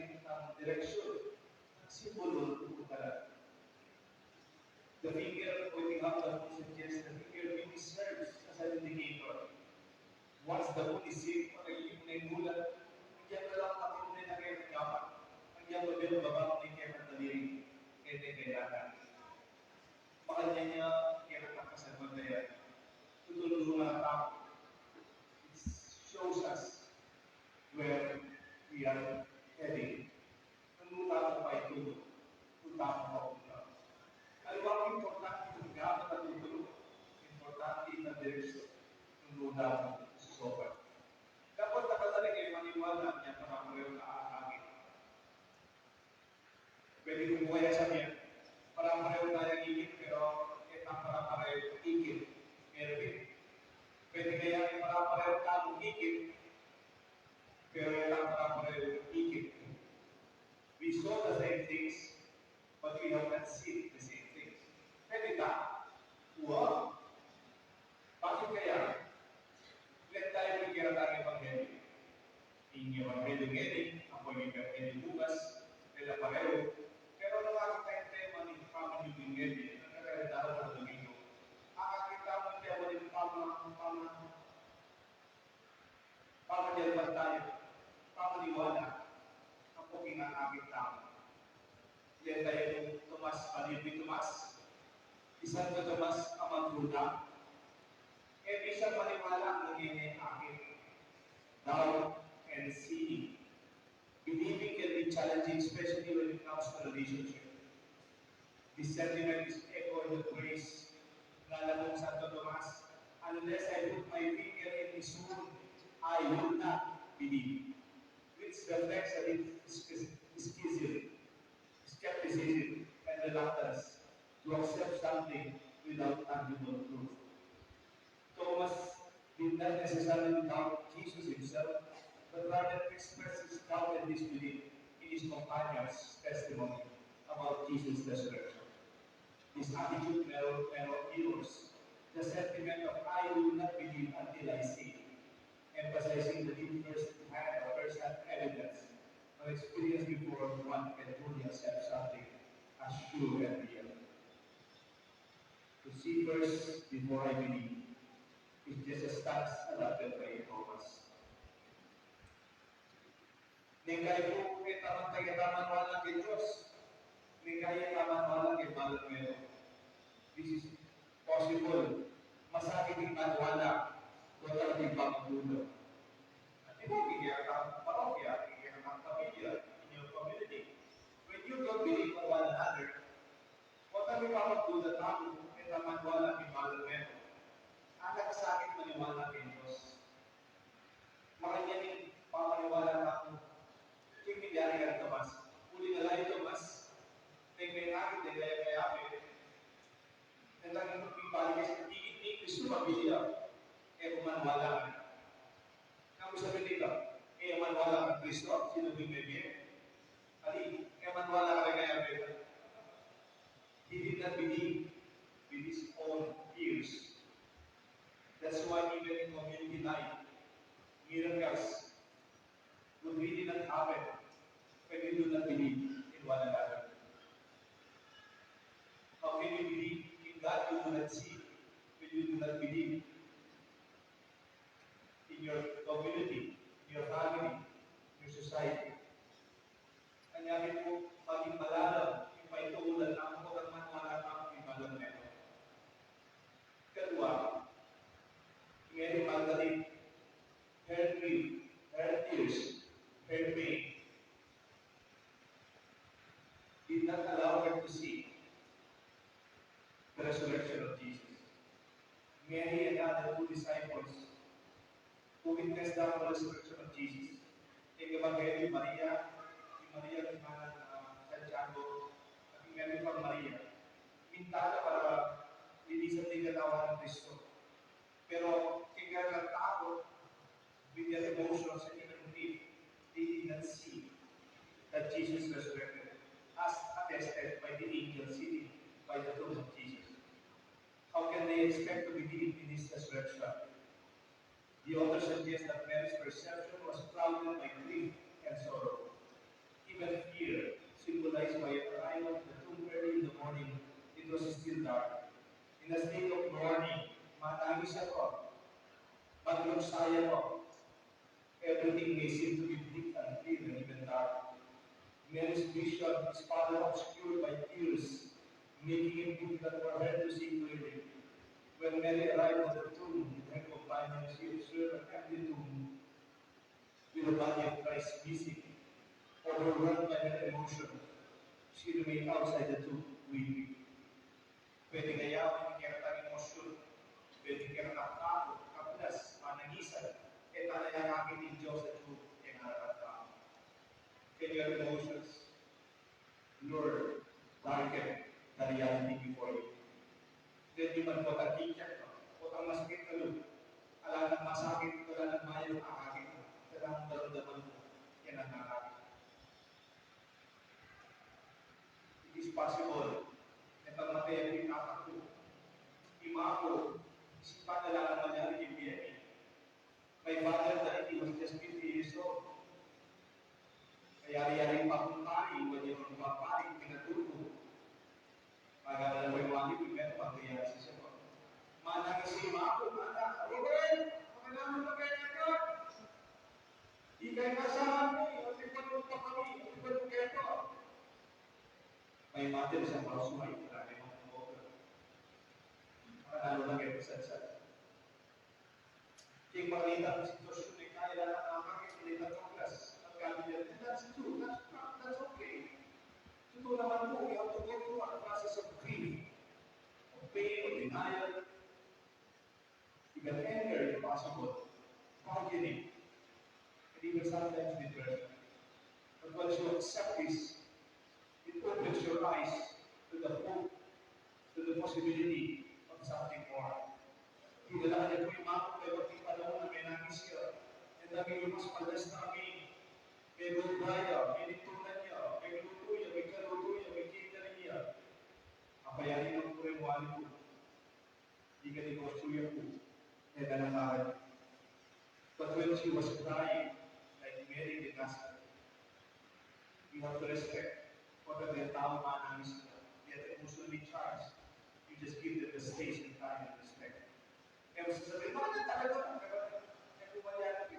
ing tamung direksyon, ing simbulu ning pagtutupad. The figure, pointing out the moon suggests the figure being serves as an indicator. Once the moon is seen, pag-iipun na ing bulan, agyang na lang pati mu na ing kekang gamat, agyang na lang baba mu na ing kekang daliri, kaya na ing kailangan. Makanyan ya, kaya na ing kasagutan ya. Tutulungan na tamu. It shows us where we are heading. Nung nu tamu paitulud, nung nu tamu papunta. Aliwang importante ing gamat a tutulud, importante ing direksyon, nung nu tamu susubat. Dapat na talaga kayu maniwala na para-parehu tayang akit. Pwede ku kayang sabyan, para-parehu tayang ikit, pero e ta para-parehu ikit. Erwin, pwede kaya para-parehu tayang ikit, pero e ta para-parehu ikit. We saw the same things, but we have not seen the same things. Pwede ta? Wow! Bakit kaya? Let tayo pigyan ng ebanghelyo. Ing ebanghelyo ngeni, ampo ing ebanghelyo bukas, e la parehu. Pero nung akit taya ing tema ning pamanyubling ngeni, ing kakaretahan ning Domingo, akakit tamu ing tema ning pama-, pama-, pamanyalbataya, pamaniwala, ampo ing akakit tamu. Yan tayo nung Tomas, Panipi Tomas, i Santo Tomas a Mangguna. E bisa maniwala nung ngeni akit. Doubt and seeing. Believing can be challenging, especially when it comes to relationship. This sentiment is echoed in the phrase, ngana nang Santo Tomas, "Unless I put my finger in his wound, I will not believe," which reflects a deep schism, skepticism, and reluctance to accept something without tangible proof. Thomas did not necessarily doubt Jesus himself, but rather expressed his doubt and disbelief in his companions' testimony about Jesus' resurrection. This attitude mirror- mirror- mirrors the sentiment of "I do not believe until I see," emphasizing the need first to have a first-hand evidence or experience before one can truly accept something as true and real. "To see first before I believe" is just a stance adopted by Thomas. Nung kayu pu, e tamu, e tamu maniwala king Dios, nung kayu e tamu maniwala king balang meto. This is possible. Masakit ing maniwala, o talagang pamagduda. At di ba, king kekatang parokya, king kekatang pamilya, in your community, when you don't believe on one another, o talagang pamagduda tamu, e tamu maniwala king balang meto. Nakasakit maniwala king Dios. Makanyan ing pamaniwala tamu. King milyari kang Tomas. Uling ala i Tomas, nung mengaku deng kaya-kaya pe, nung talagang ibalik ke sa tigit ni Kristo, pamilya, e ku maniwala. Nanu ing sabyan ning iba? E maniwala kang Kristo, sinabi me bie. Ali, e maniwala ka kaya pe. He did not believe with his own ears. That's why even in community life, miracles would really not happen when we do not believe in one another. How can you believe in God you do not see when you do not believe in your community, in your family, in your society? Anya rin pu, maging malalam ing paituulan na pu ng maniwala tamu king balang meto. Ikadwa, Mary Magdalene, her grief, her tears, her pain did not allow her to see the resurrection of Jesus. Mary and the other two disciples who witnessed the resurrection of Jesus. Ing Ebanghelyo, Maria, si Maria, ing mana nang, ah, Santiago, at ing Ebanghelyo kang Maria, minta na para linisan na ing katawan nang Kristo. Pero king kekatang takot, with their emotions and even grief, they did not see that Jesus resurrected, as attested by the angel sitting by the tomb of Jesus. How can they expect to believe in his resurrection? The author suggests that Mary's perception was clouded by grief and sorrow, even fear, symbolized by her arrival at the tomb early in the morning. It was still dark. In a state of mourning, manangis ako, magluksa ako. Everything may seem to be bleak and grim and even dark. Mary's vision is further obscured by tears, making it difficult for her to see clearly. When Mary arrived at the tomb with her companions, she observed an empty tomb with the body of Christ missing. Overwhelmed by her emotion, she remained outside the tomb weeping. Pwede kaya ing kekatang emosyun, pwede ing kekatang takut, kablas, panangisan, e tana ya ngeni ing Dios a Dios, e ngana tamu. Can your emotions, Lord, darken the reality before you? Then you man, potang kikyak, potang masakit kalu, ala nang masakit, ala nang mayap a akakit, kailangan daramdaman mu yan a akakit. It is possible na pamamatay ya pu ing tatang ku. Ima ku, isipan na la nang malyari king bie mi. My father died, he was just fifty years old. Kayari-yari pa kung pari, when you were pa pari, pinatulog. Pagkakala ko yung mami, primero, pag kaya sa siya po. Manang si ima ku, mana, "Ruben, pakailangan mo na kaya ka? Di kayo kasama mo, yung tipan mo pa kami, yung tipan mo kayo po." My mother is a housewife, wala kayong mga program. Para lalo na kayo sa, sa King makita ang sitwasyon ni Kyle na ang aking pinipatoklas at kami din, and that's true, that's, that's okay. Totoo naman po, we have to go through a process of denial, even anger if possible, bargaining, and even sometimes depression. But once you accept this, it opens your eyes to the hope, to the possibility of something more. Kilala niya pu ing makung kaybat ning panaun a menangis ya, e na milumas, palas na kami, megobra ya, menintunan ya, meglutu ya, mekalutu ya, me-catering ya. Apayarin na ku pu ring wari ku. Ika negosyo ya pu, e na nakaran. But when she was crying, like Mary the Nazarene, you have to respect. Pagka may taong manangis na, they are emotionally charged. You just give them the space and time and respect. Kaya masasabi, "Bakit talaga?" Pero, e, bumalik.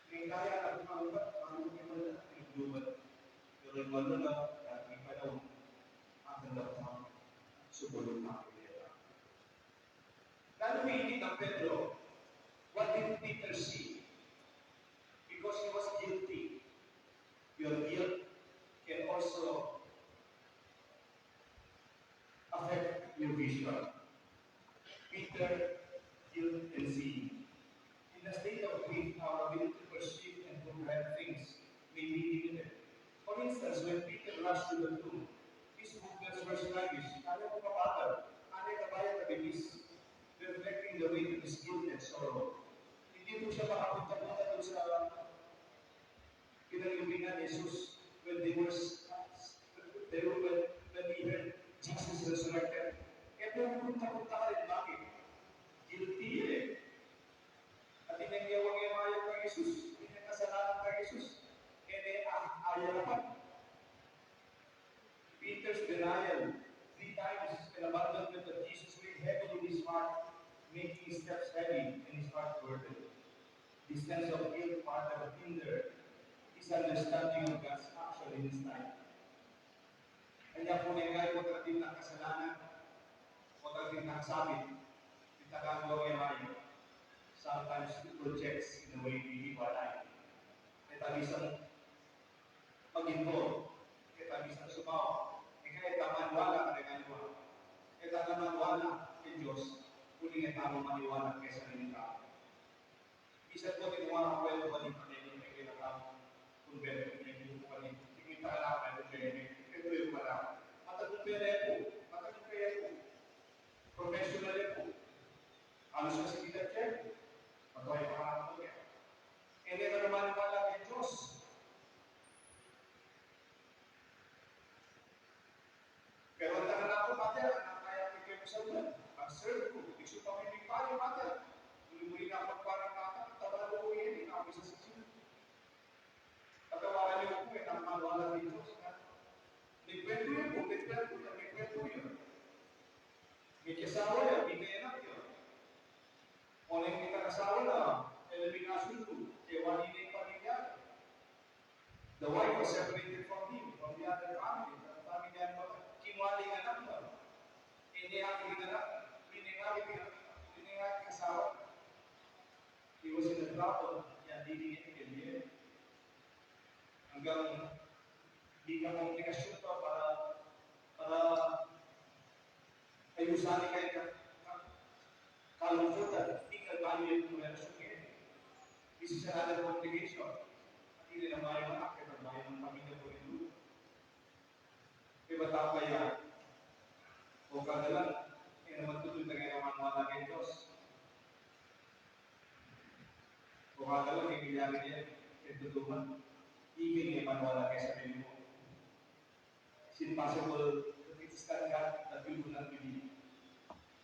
May kaya na kumalubat, marunong yung wala, yung lubat. Pero yung wala na, dati pa daw, atin daw sa subulong na pinira. Lalu ini kang Pedro, what did Peter see? Because he was guilty. Your guilt can also affect your vision. Peter, guilt and sin. In a state of grief, our ability to perceive and comprehend things may be limited. For instance, when Peter rushed to the tomb, his movements were sluggish, ayaw mabagal, ayaw kabayat at bilis, reflecting the weight of his guilt and sorrow. Hindi po siya makapunta-punta dun sa pinanglibingan ni Jesus when they were, they were, when, when he heard Jesus resurrected. Kaya pupunta-punta ka rin, bakit? Guilty eh. At inanyawan niya mayo kang Jesus, pinagkasalanan kang Jesus. Kaya, ah, ayaw pa. Peter's denial three times and abandonment of Jesus weighed heavily in his heart, making his steps heavy and his heart burdened. This sense of guilt further hindered his understanding of God's action in his life. Kaya pu, nung tamu ating kasalanan, o ating sabit, kita kang gawin mayo, sometimes it projects in the way we live our life. Kaya tabi sa maging po, e ta misan sumawa, e kaya e ta maniwala kareng aliwa. E ta maniwala keng Dios, uling e ta maniwala keng sarili tau. Misan pu, atin kung makakwento ka rin, pati yung may kinatawag kumbento, may kinukuha rin. Tingin talaga kayo kung kaya, may kwento yung pala. Matagumpay na yan po, matagumpay na yan po. Professional yan po. Halos kasi kita check, matuloy pa nga po yan. E ne ka naman maniwala keng Dios. Pero ang tagal na po, Father, ang kaya ko kayo sa ulan, ang serve ko, iksu pa may payo, Father. Muli-muli na ako magparang kata, tabalo ko yan, eh, ako sa sityo. Patawaran niyo po, e ta maniwala keng Dios, ha? May kwento yan po, may kwento yan, may kwento yan. May kasawa yan, may anak yan. O, nung may kasawa na, e na, may kasundu, kaya wari na ing pamilya. The wife was separated from him, from the other family, from family and from kinuha na ing anak na. E ne atin ing anak, e ne atin ing anak, e ne atin ing asawa. He was in a trouble, kaya dili niya kaya. Hanggang di ka komplikasyon pa para, para ayusan kaya ka, ka, kalungkutan, di ka bayu yung relasyon niya. This is another complication. At hindi na bayu ng anak, kaya bayu ng pamilya ko rin. Iba tau kaya, o kadalan, e naman tutu taga maniwala keng Dios. O kadalan, e kaya niya, e tutu man, e kaya maniwala keng sarili mu. Is it possible that it is not God that you do not believe?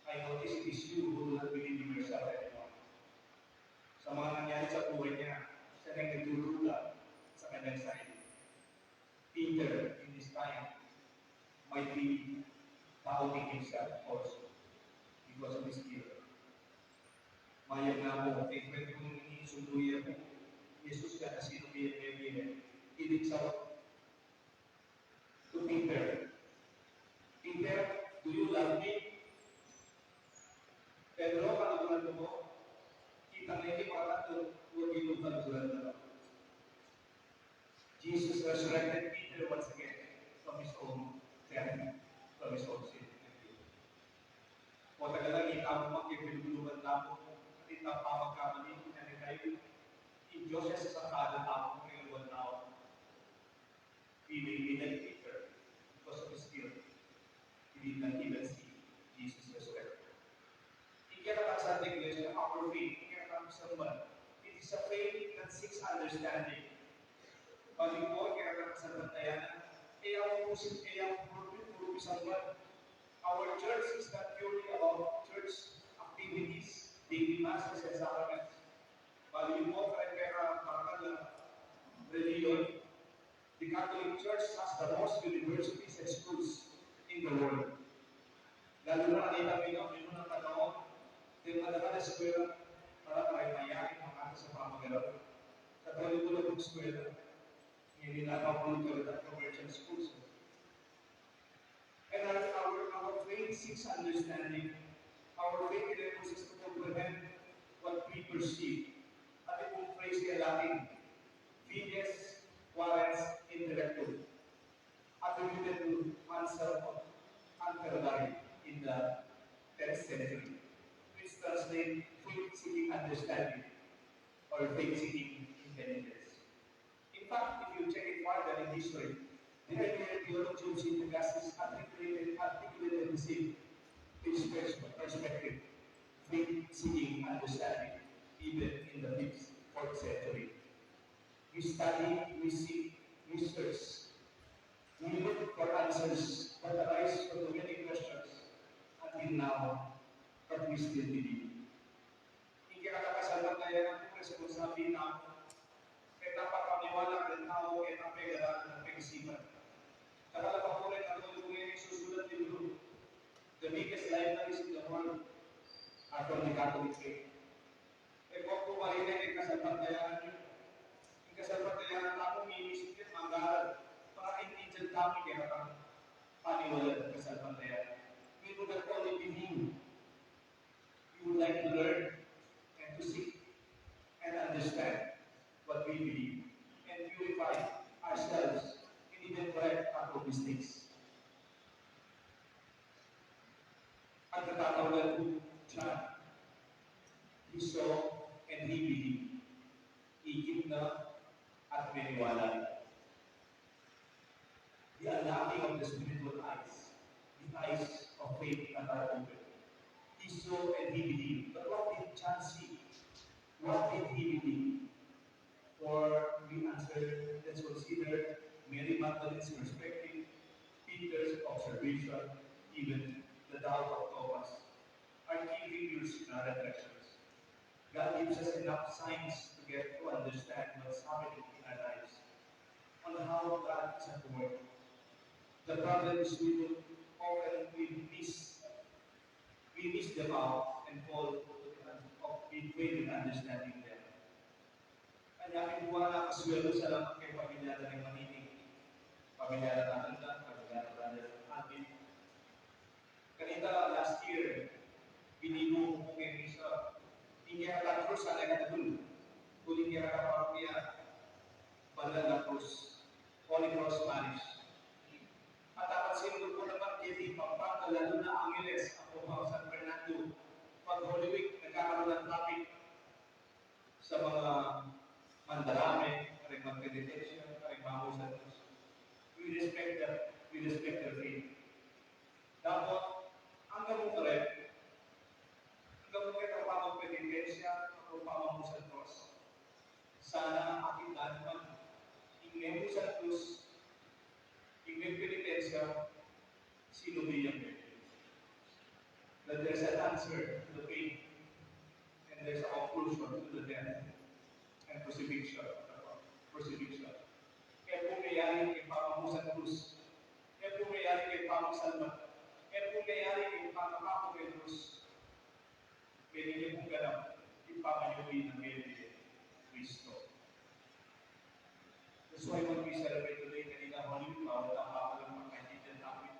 I notice it is you who do not believe in yourself anymore. Sa mga nangyari sa buhay niya, siya nang nagduruga sa kanyang sarili. Peter, in his time, might be doubting himself also because of his guilt. Mayap na po, e pwede kung isundo ya po Jesus ka, kasi nung biyag-biyag, he reached out to Peter. "Peter, do you love me?" Pedro, kaluguran mu ku? Kitang ne, pakatatlo, wa, ginung kaluguran na. Jesus resurrected Peter once again from his own death, from his own sin. Joseph sa sangkada, tamu king aliwang tau. He may be like Peter, because of his guilt, he did not even see Jesus resurrected. Ing kekatang Santa Iglesia, our faith, ing kekatang Santa, it is a faith that seeks understanding. Balu pu, ing kekatang Santa Diana, e ya pu, e ya pu puru, puru Santa. Our church is not purely about church activities, daily masses and sacraments. Balu pu, kaya kekatang religion, the Catholic Church has the most universities and schools in the world. Lalu na kanita, minumuna panahon, deng madakal a eskwela, para mayaring makata sa pamagalak. Katoliko la pung eskwela, ngeni napapulog na rin ing commercial schools. And our, our, our faith seeks understanding. Our faith enables us to comprehend what we perceive. Atin pung phrase keng Latin, "Fides quaerens intellectum," attributed to Anselm of Canterbury in the tenth century, which translates faith seeking understanding or faith seeking intelligence. In fact, if you check it further in history, the earlier theologians in the Augustus articulated, articulated the same pers-, perspective, faith seeking understanding, even in the fifth, fourth century. We study, we seek, we search, we look for answers that arise from the many questions until now that we still believe. Ing kekatang kasalpantayanan, responsabilidad, keta paniwala king tau, keta pegaran, keta pag-isipan. Dakal a papuri, Katoliko, ing susulat libru, the biggest libraries in the world are from the Catholic faith. E ku pu marine ing kasalpantayanan yu. Ing kasalpantayanan tamu, mimisit ya, manggaral, para intindian tamu ing kekatang paniwala ning kasalpantayanan. We do not only believe, we would like to learn and to seek and understand what we believe and purify ourselves and even correct our mistakes. Ang katatawagan ku diyan, he saw and he believed. Ikit na at meniwala na. The unlocking of the spiritual eyes, the eyes of faith that are open. He saw and he believed. But what did John see? What did he believe? For we answer, let's consider Mary Magdalene's perspective, Peter's observation, even the doubt of Thomas are key figures in our reflections. God gives us enough signs to get to understand what's happening in our lives, on how God is at work. The problem is we will often we miss, we miss them out and fall to the un-, of, we fail in understanding them. Kaya king buwan na kasuwelo, salamat keng pamilya da ning Manining. Pamilya da natin da, pamilya da Brother Alvin. Kanita last year, binibu ku pu keng misa, ing kekatang krus, sana ing katul, uling kekatang parokya, Banal na Krus, Holy Cross Parish. At apat siguro pu naman keti Pampanga, lalu na Angeles, Apahao, San Fernando, pag Holy Week, nagkakaroon ng traffic sa mga mandarame, karing magpenitensya, karing mamusan Diyos. We respect their, we respect their faith. Dapot, angga mu kare, angga mu kare, pamagpenitensya, pamamusan Diyos. Sana atin naman, ing memusan Diyos, ing megpenitensya, sinubi yang Diyos. That there's an answer to the pain, and there's a conclusion to the death and crucifixion. Crucifixion. E pu meyari king pamamusan Diyos. E pu meyari king pamasalmat. E pu meyari king pamapaku keng Diyos. Pwede ne pung ganap ing pamanyuli nang Mary Cristo. That's why when we celebrate today, kanita Holy Week, bawal tang papalakpak kahit indian topic.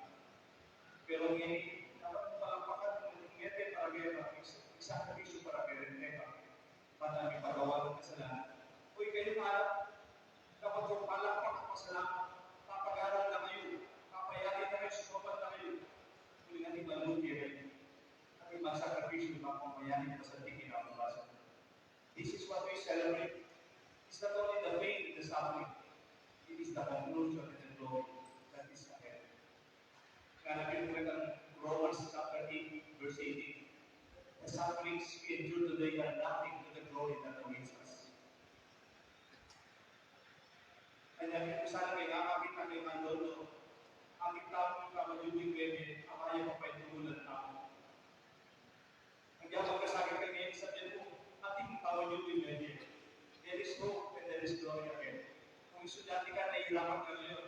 Pero ngeni, dapat mung palakpakan, ngeni para Mary, isang, isang sakripisyo para Mary, Mary. Para mipatawad ing kasalanan. O ikayu, dapat mung palakpak at pasalamat, papagaral na kayu, papayari na kayu, sumambat na kayu. Uling atin malugud kayu. Atin magsakripisyo, mapamayaring masanting kinabukasan. This is what we celebrate. Ngana pin pu keta Romans chapter eight, verse eighteen. The sufferings we endure today are nothing to the glory that awaits us. Kaya pin pu sana kaya akit na kaya mandolo, akit tamu ing pamalyubling mebie, amaya pa pa ing tumulan tamu. Agyang pagkasakit kami sa tiyan mo, atin pamalyubling mebie. There is hope and there is glory again. Kung estudyante ka, nahihirapan ka ngayon,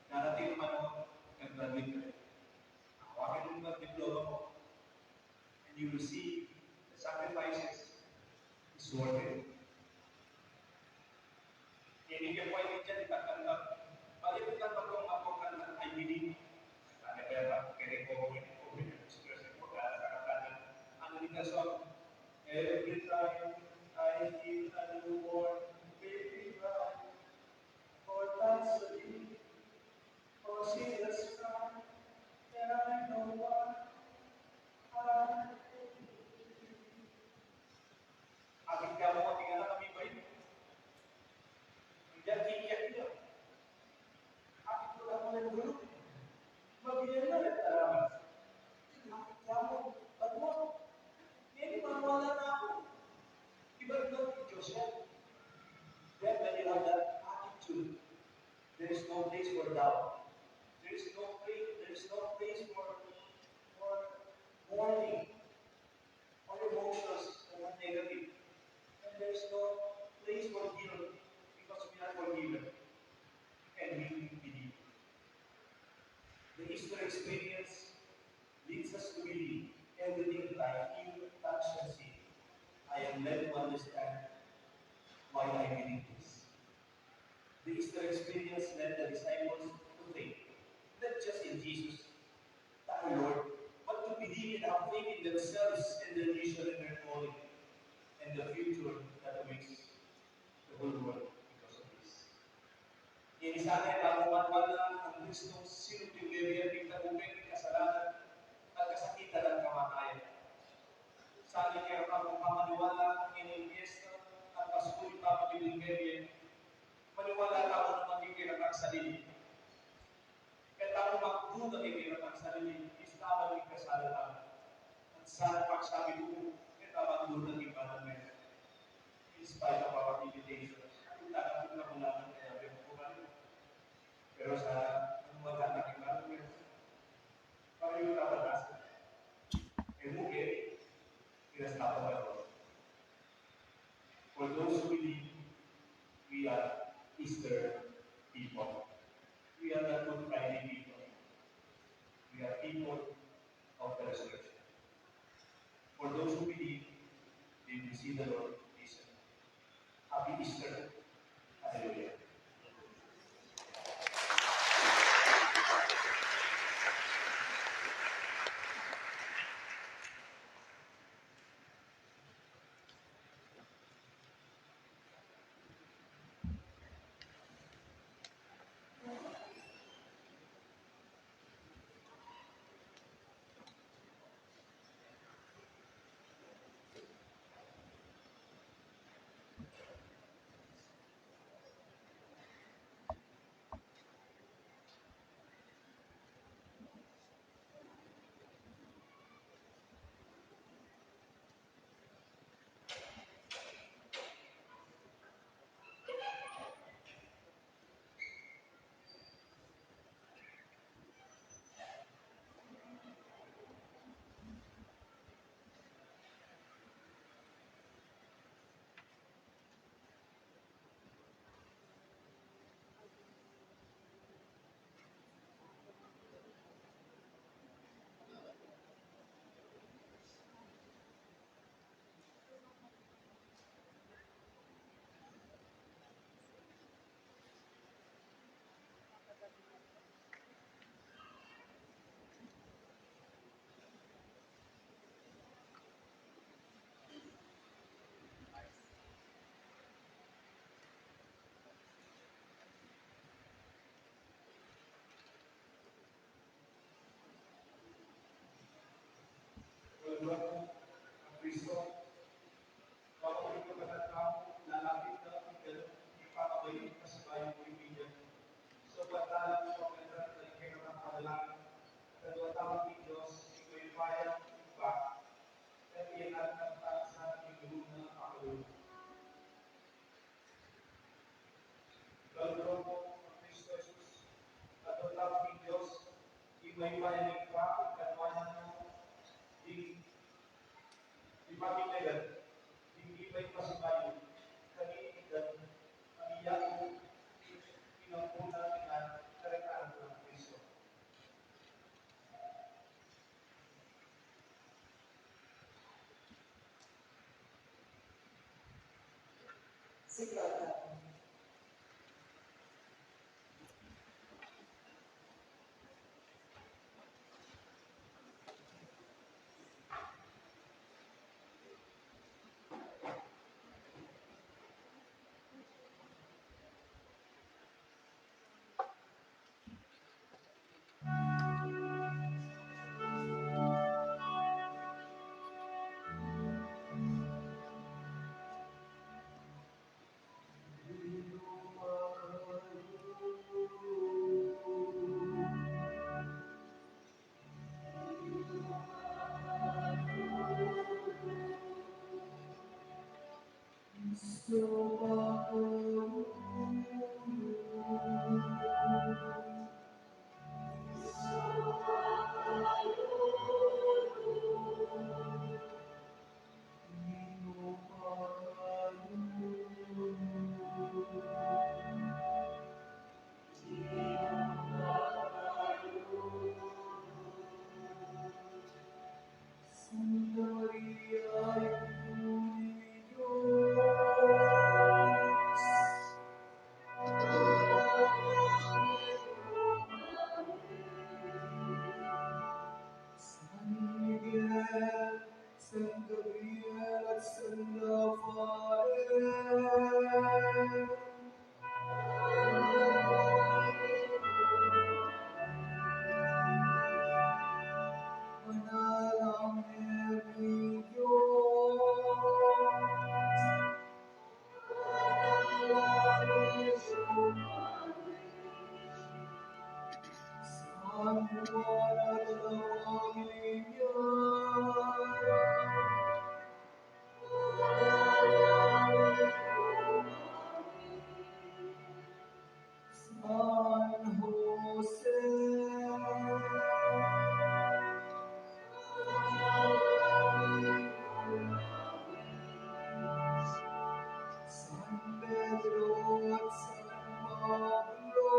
darating ang panahon, nag-graduate ka. Hawakan mo ang diploma mo, and you will see the sacrifices is worth it. Ini ke pwede dyan, itatanggap. Balik lang ako, ako ka na, I believe. Ano kaya ba? Kaya ko, ko, ko, express ko, kaya sa katanan. Ano ni kaso? Every time I feel a newborn baby cry, or dance a beat, or see the sky, then I know what I Akit ka mo, ating anak, kami ba yun? Diyan, iiyak niya. Akit ko lang mo ng gulo. Mabigyan na rin, salamat. Akit ka mo, ba't mo? Ngayon, maniwala na ako. Iba rin ang Diyos yan. Then, when you have that attitude, there is no place for doubt. There is no place, there is no place for, for mourning. Our emotions are not negative. And there's no place for guilt because we are forgiven. And we believe. The Easter experience leads us to believe everything that I feel, touch, and see. I am led to understand why I believe this. The Easter experience led the disciples to faith, not just in Jesus, our Lord, but to believe and have faith in themselves and their mission and their calling and the future that awaits the whole world because of this. Ini sana ing pamaniwala nang Kristong sinubli mebie king tagumpay ning kasalanan at kasakitan at kamatayan. Sana ing kaya pamaniwala king Fiesta at Pasko ing pamaniwala mebie, maniwala tamu na maging kaya sarili. Kaya tamu magduda king kaya sarili, istaban ing kasala tamu. At sana pagsabi ku, kaya tamu magduda king banal mesa. In spite of our limitations, ang tamu na wala nang kaya, pero sana, ang wala na king banal mesa. Pareho tayo sa taas. E mu ke, pinastapa pa ito. For those who believe, we are Easter people. We are not Good Friday people. We are people of the resurrection. For those who believe, they will see the Lord risen. Happy Easter. Hallelujah. Walang iba, ang Kristo. Bang uli ko na tau, lalapit na ang ganun, ipakabalik na sa bayong kaibigan. Sa pangalan ng Panginoon, na ikay na ang panalangin. May bayani pa, kan wanan mu, di, di pa kinagan, di, di pa ipasibayu, kanini kan, ang iya, pinampunan, karekaran ng Kristo. Sigla ta. Santa Maria, Ina ning Dios, San Miguel, San Gabriel at San Rafael. Manalang Herminio. San Juan at dalawang linya. San Jose. San Pedro at San Pablo.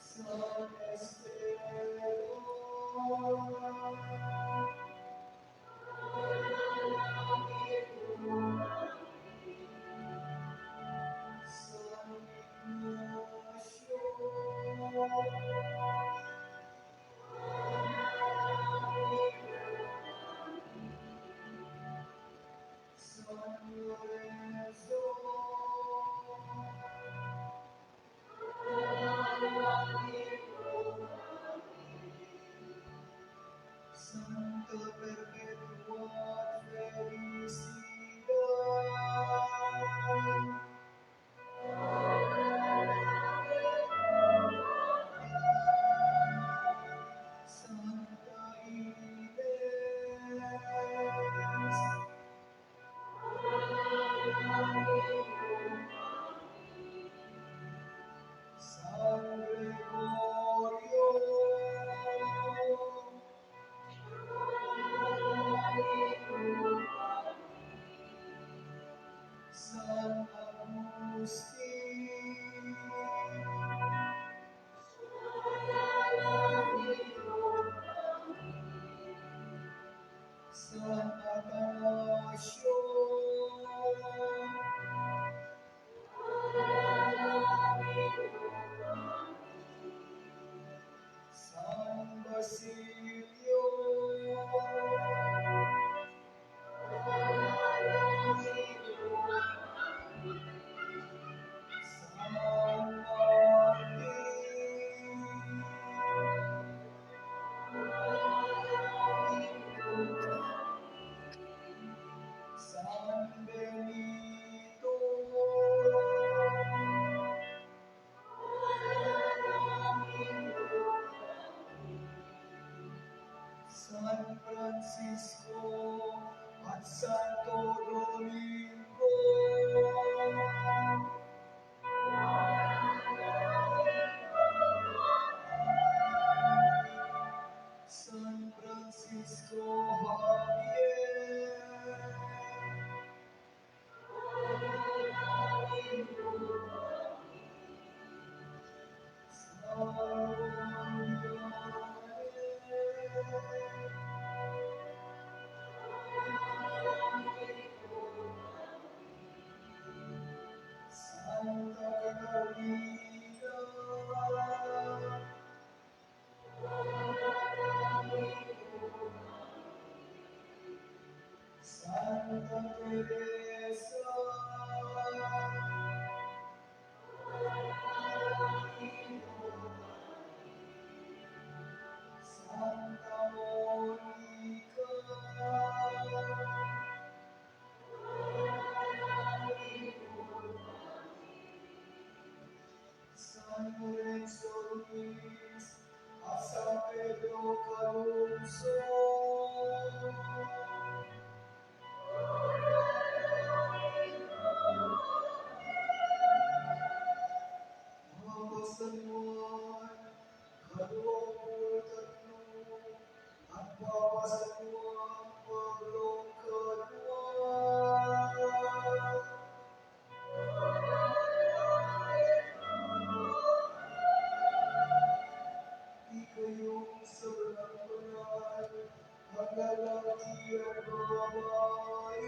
San Andres. San Francisco at Santo Domingo. San Francisco Javier. Santa Catalina. Santa Teresa. Santa Monica. San Lorenzo Ruiz at San Pedro Calungsod. Papa San Juan Kaluapu Tatlu at Papa San Juan Pablo Kalua. Ikayung sablang banal, ang lalaki at babai.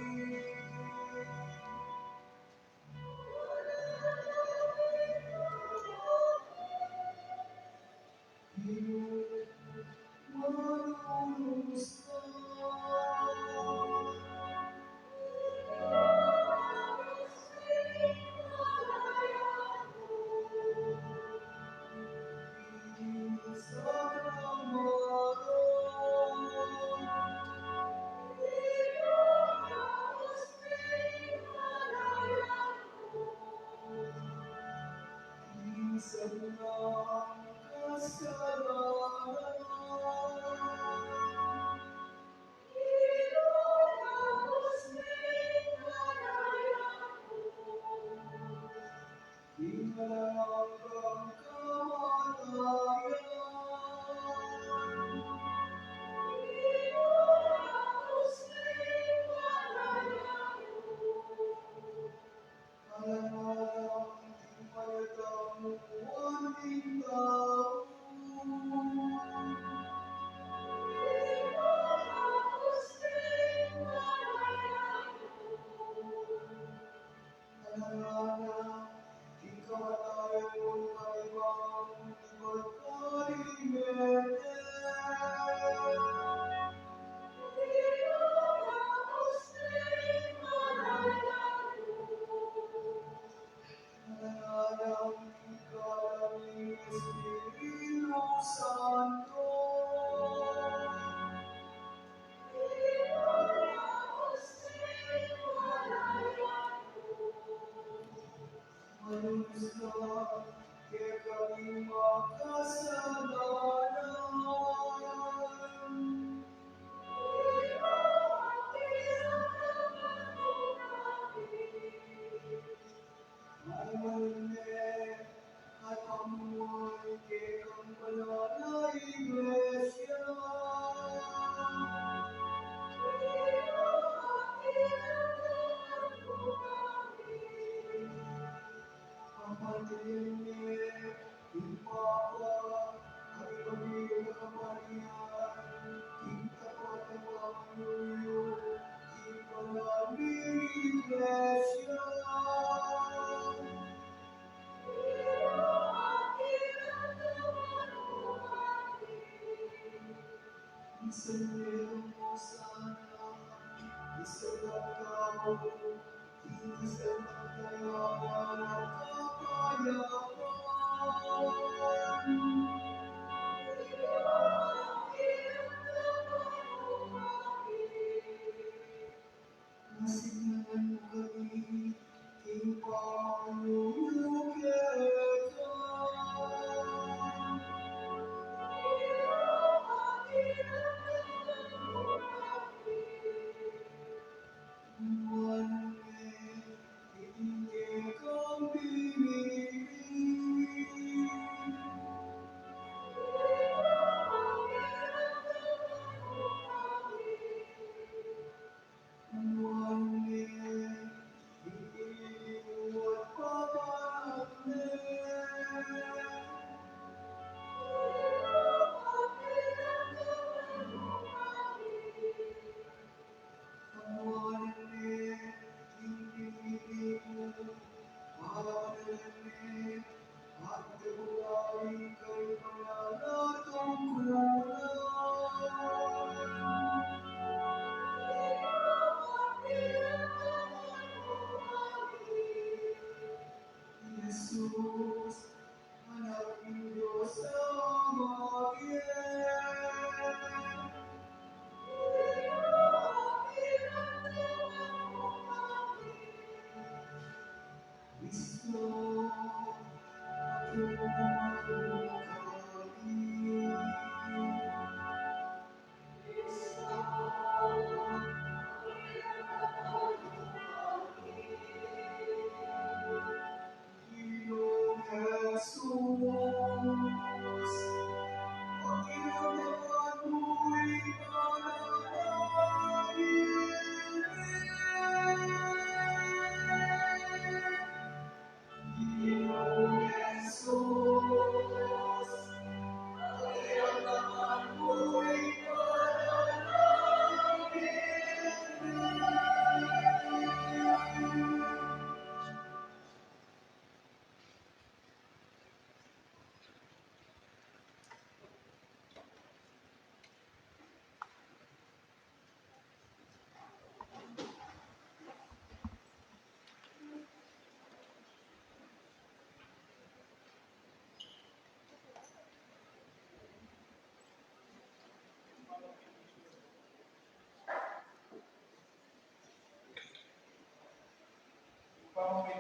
Masignan mu kami king pamanyuluketa.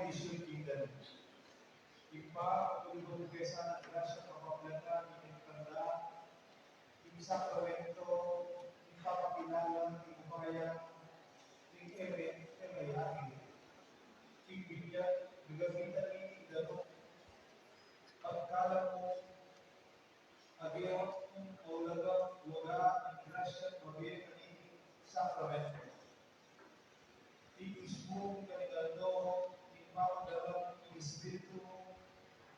Mission Kingdom. Ibpa, pagkalub mu sana ing grasya, kapamilatan ning tanda, ing sakramento, ing papakilala, ing upaya, ing eme, eme, ing binyag, gagamitan mi ing danum, pagkalub mu, agyaman mu, o lagang waga, ing grasya, mabie, ing sakramento. Ing mismu karing aldo, ing pamagdalung ning Espiritu,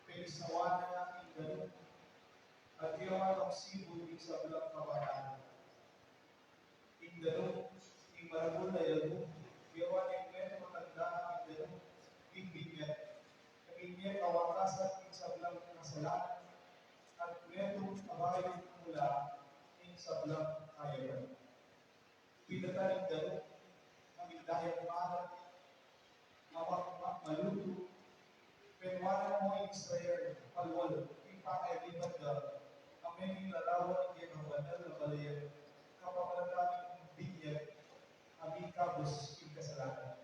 pagsawa na ing danum, at yawan ing sibul ning sablang kabatan. Ing danum, ing maragul a yalmu, yawan ing metung a tanda ning danum, ing binyag, ing binyag a wakasan ning sablang kasalanan, at metung a bayu mula ning sablang kayapan. Pidatan ing danum, a mindayang marat, a ma-, ma-, malutu, penwanan mu ing Israel, palual, ing pangayalipan da, a mengilalawan king kekang banal a balayan, kapamilatan ning binyag, a mikabus king kasalanan.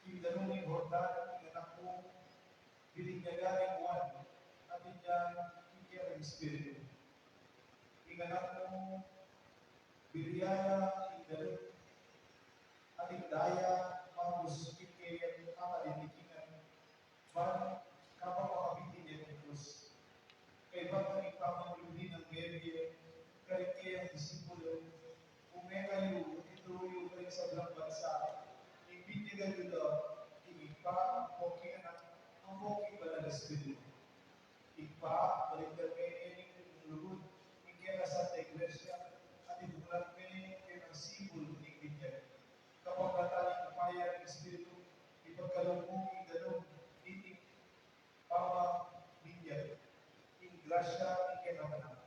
King danum ning Jordan, ing anak mu, binyag na ning Juan, at inyang king kekang Espiritu. Ing anak mu, binyag na ning danum, at ing daya, mamus king kekang katalinikingan, ban kapamakapitin ya king krus. Kaybat na ning pamanyubli nang bebie, karing kayang disipulu, ume kayu, ituru yu karing sablang bansa, ing binyagan yu la, king Ibpa, ampon king Anak, ampon king Banal a Espiritu. Ibpa, balikdan me ing lugud ning kekang Santa Iglesia, at ibuklad me ing kekang sibul ning binyag. Kapamilatan ning upaya ning Espiritu, ipagkalub mu ing danum, ing pamaminyag, ing grasya ning kekang Anak.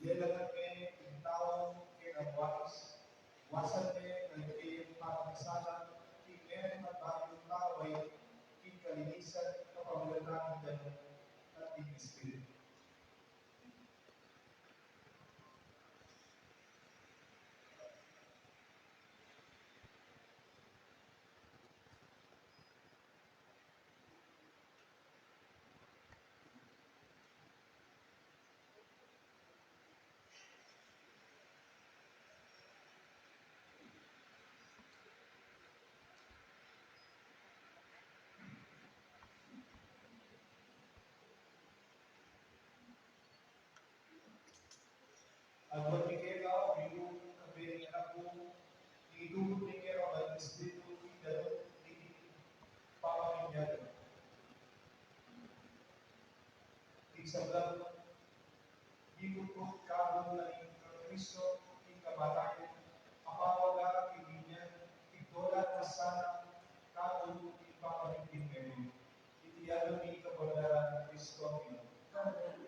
Lelangan me ing tau king kekang wais, wasan me ing kekang pamagkasala, ing metung at bayung tau king kalinisan, kapamilatan ning danum at ning Espiritu. Agwat mi keka, o Ginu, kayabe ning anak mu, ing itubud mi keka, Banal a Espiritu, ing danum ning pamaminyag. Ing sablang mikutkut kaku na ning kang Kristo, ing kamatayan, apawaga king binyag, ing dolan na sana kaku ing pamaminyag. Iti aduan mi king kapamilatan nang Kristo, Ginu. Amen.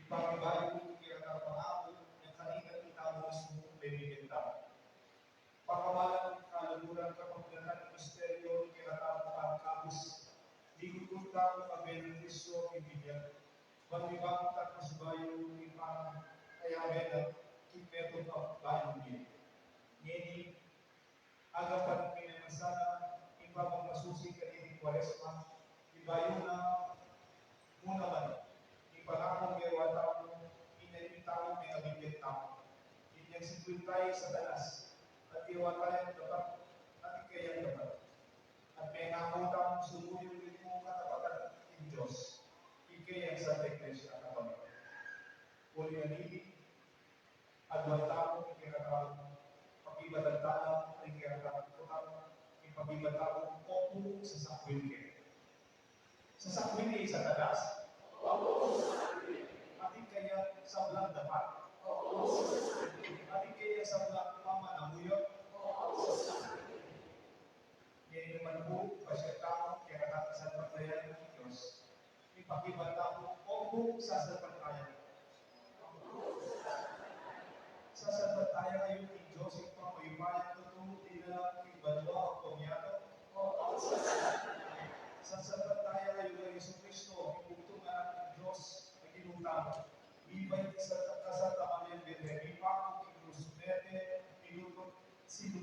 Ipakibayu ku kekatamu, pangaku, nung kanita itamu mismu bibigyan tamu. Pakamalan, kaluguran, kapamilatan ning misteryu ning kekatamu pangkabus, mikutkut tamu kayabe nang Kristo king binyag, ban mibakut tamu pasibayu king pangakayabe na king metung a bayung bie. Ngeni, agapan mi na sana ing pamamasusi kaniting Kuaresma, ibayu na mu naman ing pangakung gewa tamu, ing nanu tamu, ing abigyat tamu. Inyang singkwenta i Satanas, at gewa tayang dapat, at ing kayang dapat. At mengaku tamung sumuyu king katapatan ning Dios, ing kayang Santa Iglesia, at ing pamilya. Uli na niti, aduan tamu ing kekatamu, pakibatan tamu ing kekatamu, ing pakibatan tamu, opu, sasakwil ke. Sasakwil ke i Satanas? Opu, sasakwil. Atin kaya sablang dapat? Opu, sasakwil. Atin kaya sablang pamanamuyot? Opu, sasakwil. Ngeni naman pu, pasyag tamu ing kekatamu, sasalpantayanan ning Dios. Ipakibat tamu, opu, sasalpantayanan. Sasalpantayanan yu king Dios, Ibpang mayupaya, tutu, dinan king banua, opu, king yatu. Sasalpantayanan yu kang Jesucristo, ing bugtung a Anak ning Dios, a Ginu tamu. Mibait king Santa, Santa Maria Birhen, mipaku king krus, mete, minuto, sinu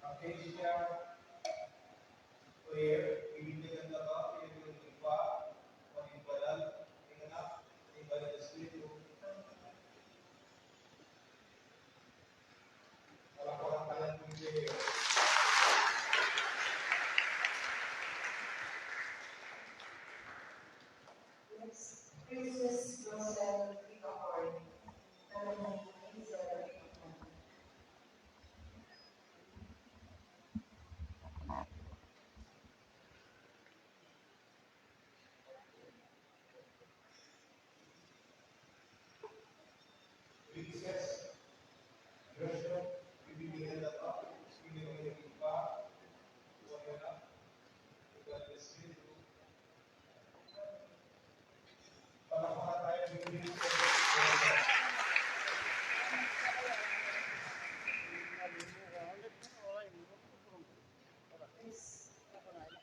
Acacia Prayer, bibinyagan na ba, pinagulong pa, paning banal, ning anak, paning banal na espiritu. Palakpakan tayo ng Panginoon. Next, Princess Rosel Picahorn. Nanay Hazel Picahorn.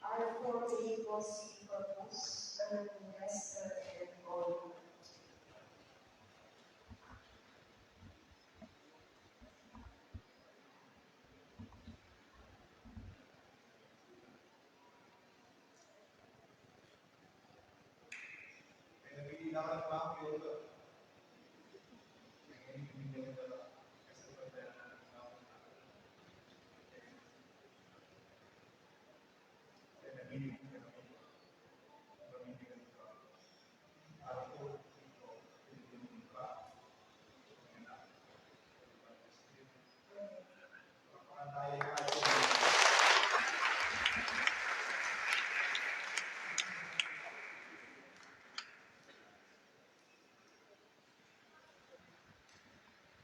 Our four labels in purpose, earth, master, and all.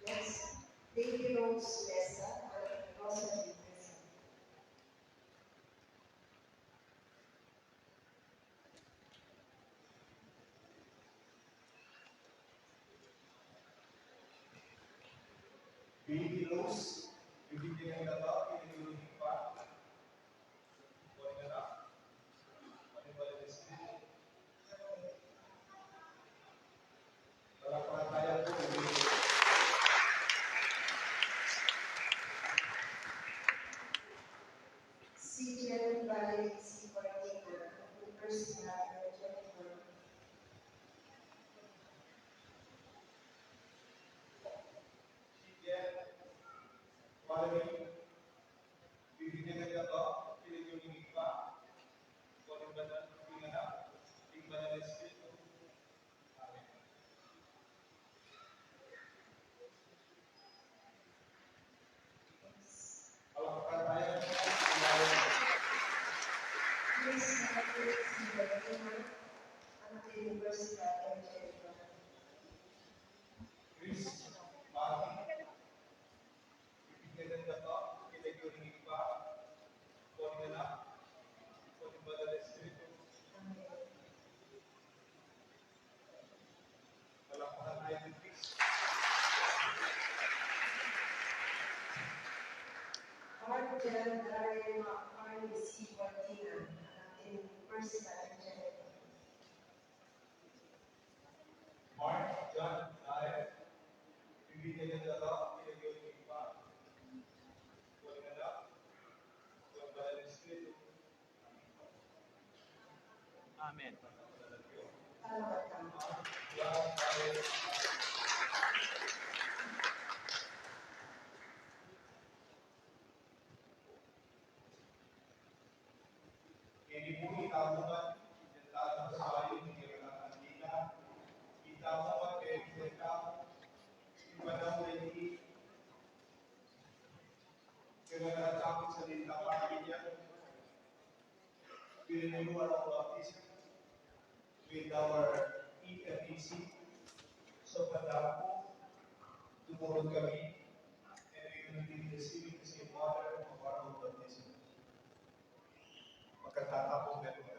Next, Lady Rose Mesa, Rosary Mesa. Baby Rose, bibigyan ng gata, pinagulong pa. Si Jen Valerie C. Cortina, ang first natin, Jennifer. Si Jen Valerie, bibigyan na niya to, pinag-ibig pa, ikaw ng banal, ng anak, ng banal na espiritu. Amen. Palakpakan tayo. Please, ang ating University of Angelica. Chris, Martin, bibigyan ng gata, pinag-ibig pa, ikaw ng anak, ikaw ng banal na espiritu. Palakpakan tayo ni Chris. General Dario Arnie C. Martina, acting first lieutenant. Mark John Diet, bibigyan ng laba, pinagyan ng iba. Huwag na lang, huwag na lang ng Espiritu. Amen. Keni pu ing tamu ngan, ing tamu sa bayu, ing kekatang dila, ing tamu ngan, keni pu ing tamu, ing panaun a iti, kekatang tamu sa lintang pamilya, we renew our own baptism with our E F E C. So, padaku, tumurun kami, and we will be receiving the same water of our own baptism. Magkatatapo, meron kami.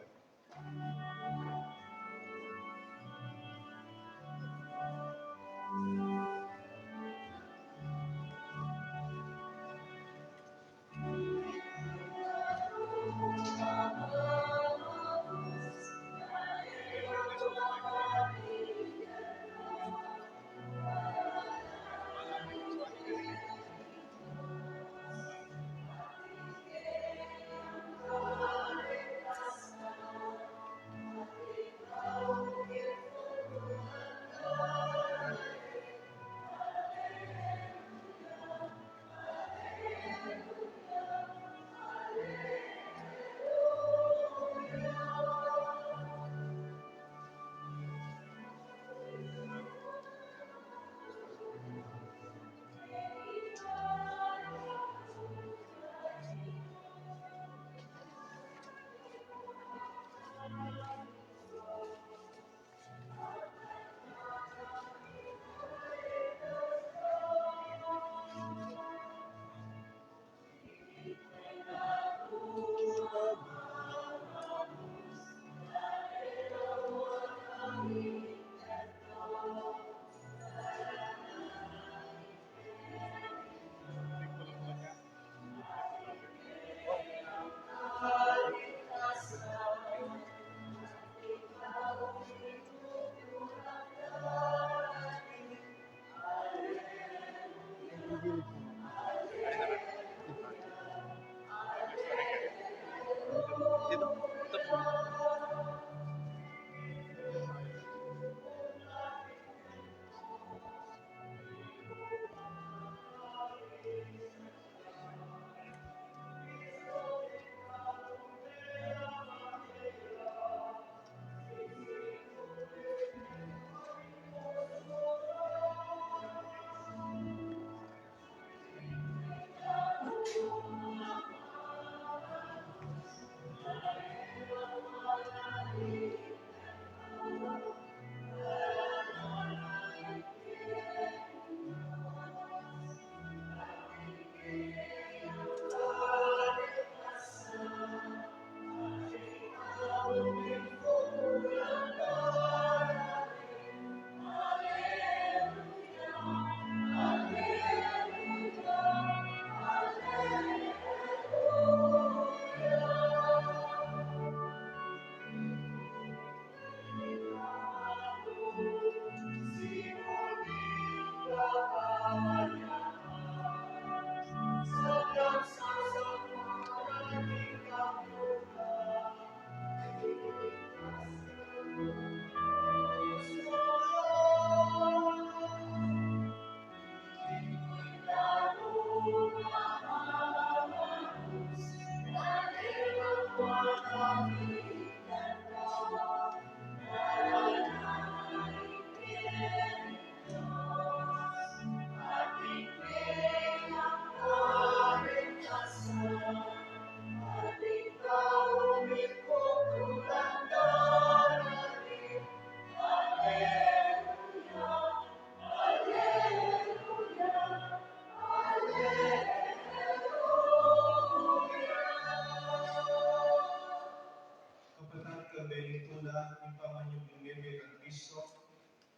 Kapatad, kabening tula ning pamanyubling mebie nang Kristo,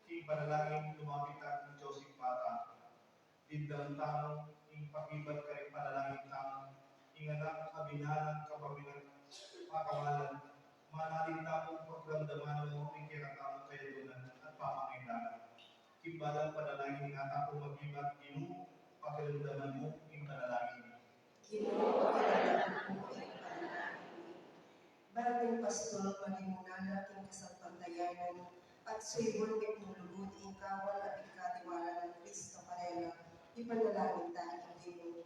ing panalangin lumapit tamu king Dios Ibpa tamu. Dimdam tamu ing pakibat karing panalangin tamu, ing Atin tamu pakiramdaman mu ing kekatamung kayadunan at pamangailangan. King balang panalangin nga tamu magibat, Ginu, pakiramdaman mu ing panalangin. Ginu, pakiramdaman mu ing panalangin. Ban ding pastul maging munala king kasalpantayanan, at suyuan ding lugud ing kawal a pigkatiwala nang Kristo karela, ipanalangin ta king Ginu.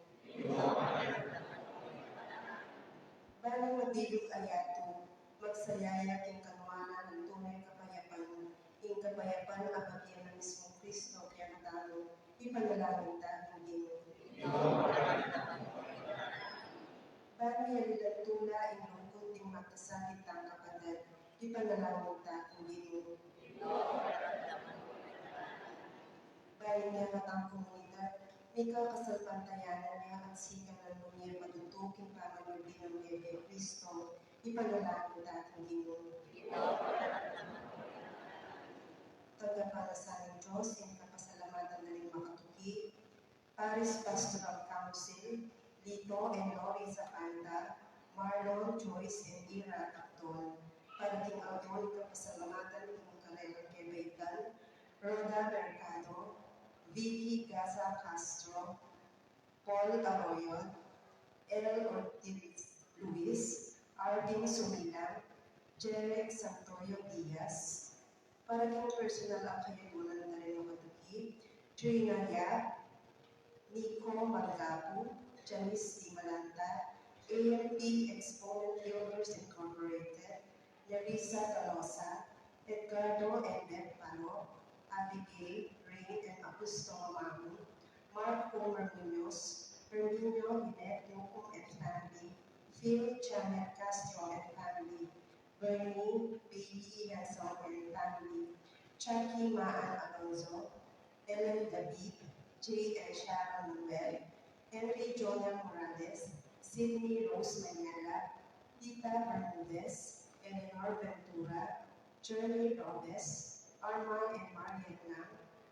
Ban ding mabilug a yatu, magsaya ya king kanuanan ning tunay kapayapan, ing kapayapan a bage na mismung Kristo kekatamu, ipanalangin ta king Ginu. Ban miyalilan tula ing lungkut ning magkasakit tang kapatad, ipanalangin ta king Ginu. Ban ing kekatang komunidad, mikakasalpantayanan ya at sikanan mu ya matutu king pamanyubli nang bie kay Kristo, ipanalangin ta king Ginu. Tanggapan na sa ning Dios ing kapasalamatan da ring makatuki, Parish Pastoral Council, Lito and Lori Zapanta, Marlon, Joyce, and Ira Tacton, para king aldo ning kapasalamatan king karelang kebaitan, Rhoda Mercado, Vicky Gaza Castro, Paul Arroyo, L. Ortiz Luis, Arvin Sumila, Jeric Santoyo Diaz, para king personal a kayadunan da ring makatuki, Trina Yap, Nico Malgapu, Janice Di Malanta, A M P Exponent Builders Incorporated, Nerissa Tolosa, Edgardo and Beth Palo, Abigail, Rain and Augusto Mamamu, Mark Homer Munoz, Herminio Hinet Nucum and family, Phil Janet Castro and family, Bernie Baby Hanson and family, Chucky Maan Alonzo, Ellen David, Jay and Sharon Manuel, Henry Jonah Morales, Sydney Rose Mayala, Tita Bermudez, Eleanor Ventura, Journey Robes, Armand and Marian Nam,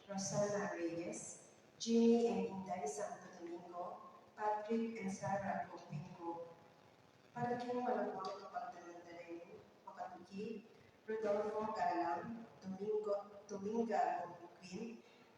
Rosana Reyes, Jimmy and Inday Santo Domingo, Patrick and Sarah Copingo. Para king malagwang kapaldanan da ring makatuki, Rodolfo Galang, Domingo, Dominga Bonquin,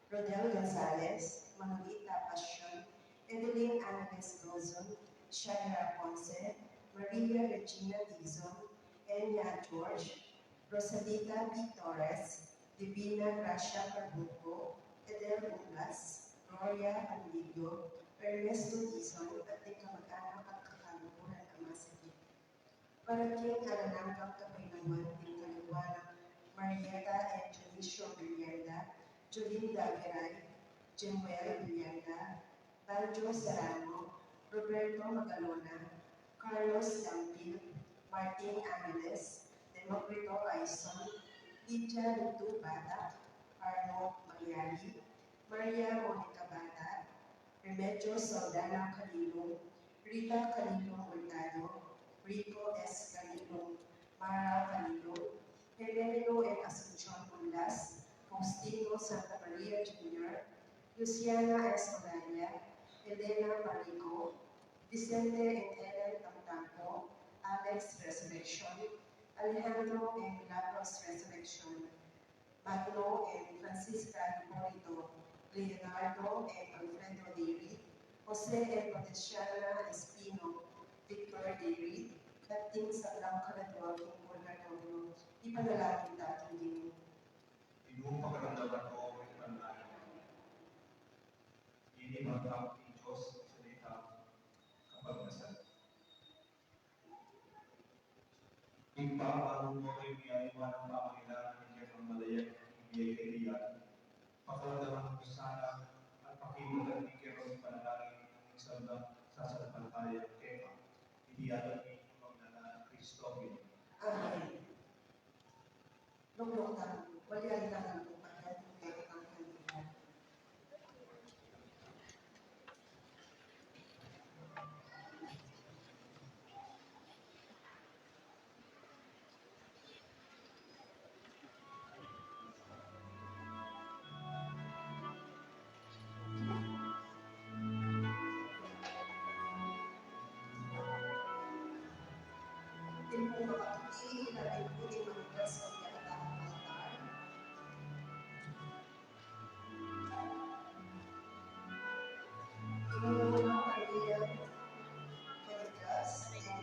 Rodel Gonzalez, Manolita Pasion, Evelyn Angeles Gozon, Shaira Ponce, Maria Regina Dizon, Enya George, Rosalita P. Torres, Divina Gracia Carbunco, Edel Rumbas, Gloria Anilio, Ernesto Dizon, at ding kamag-anak at kakaluguran a masakit. Para king alang anggang kapaynawan ding kaluguran nang Marieta and Dionisio Villanda, Jolinda Viray, Jemuel Villanda, Banjo Serrano, Roberto Magalona, Carlos Dampil, Martin Angeles, Democrito Aison, Lydia Lutu Batak, Arnold Magliari, Maria Monica Batak, Remedios Saldana Calilong, Rita Calilong Hurtado, Rico S. Calilong, Mara Calilong, Hermenio and Asuncion Bunlas, Faustino Santa Maria Junior, Luciana S. Olaya, Elena Marico, Vicente and Ellen Tamtampo, Alex Resurrection, Alejandro and Milagros Resurrection, Magno and Francisca Hipolito, Leonardo and Alfredo Diri, Jose and Patriciana Espino, Victor Diri, at ding sablang kaladua king purgatoryo, ipanalangin ta king Ginu. Ginu, pakiramdaman mu ing panalangin mi. Ini ing Dios, salita kapagpasan. Ibpa, atin mu ring miyaliwan ing pamangailangan ning kekang malayap, ibie ke iya. Pakiramdaman mu sana at pakibutan ning kekang panalangin ing sablang sasalpantaya keka. Iti aduan mi king ngan nang Kristo. Amen. Lukluk tamu, malyari tamu king pagdating ning kekang Panginoon. Ing makatuki, ila rin pu ing manitas king altar. Ing manitas, ing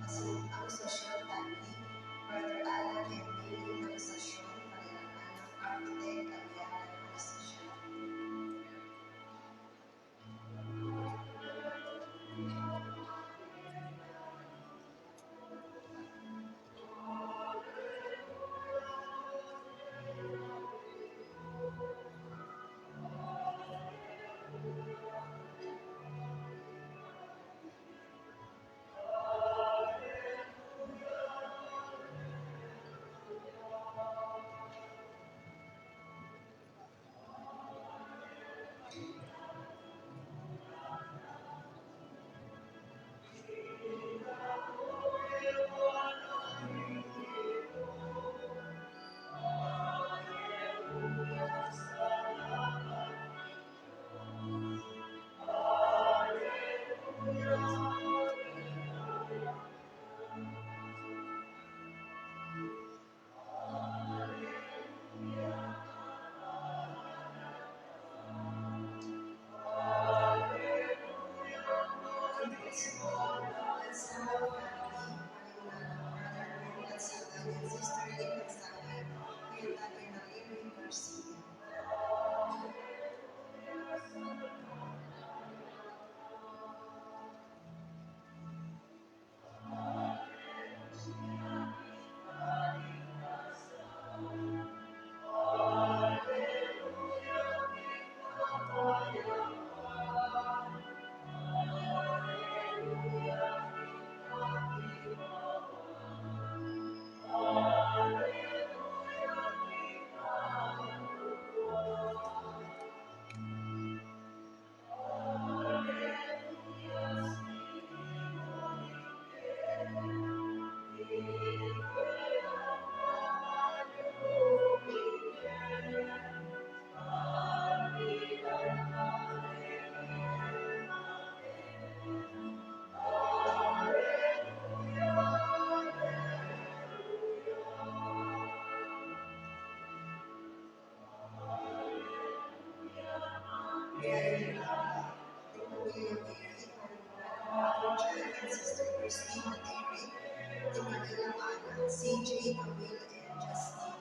Assumpcion, Brother Alan M. Assumpcion, Panginoon, Architect, Abiana, Assumpcion. C J, Camille, and Justin.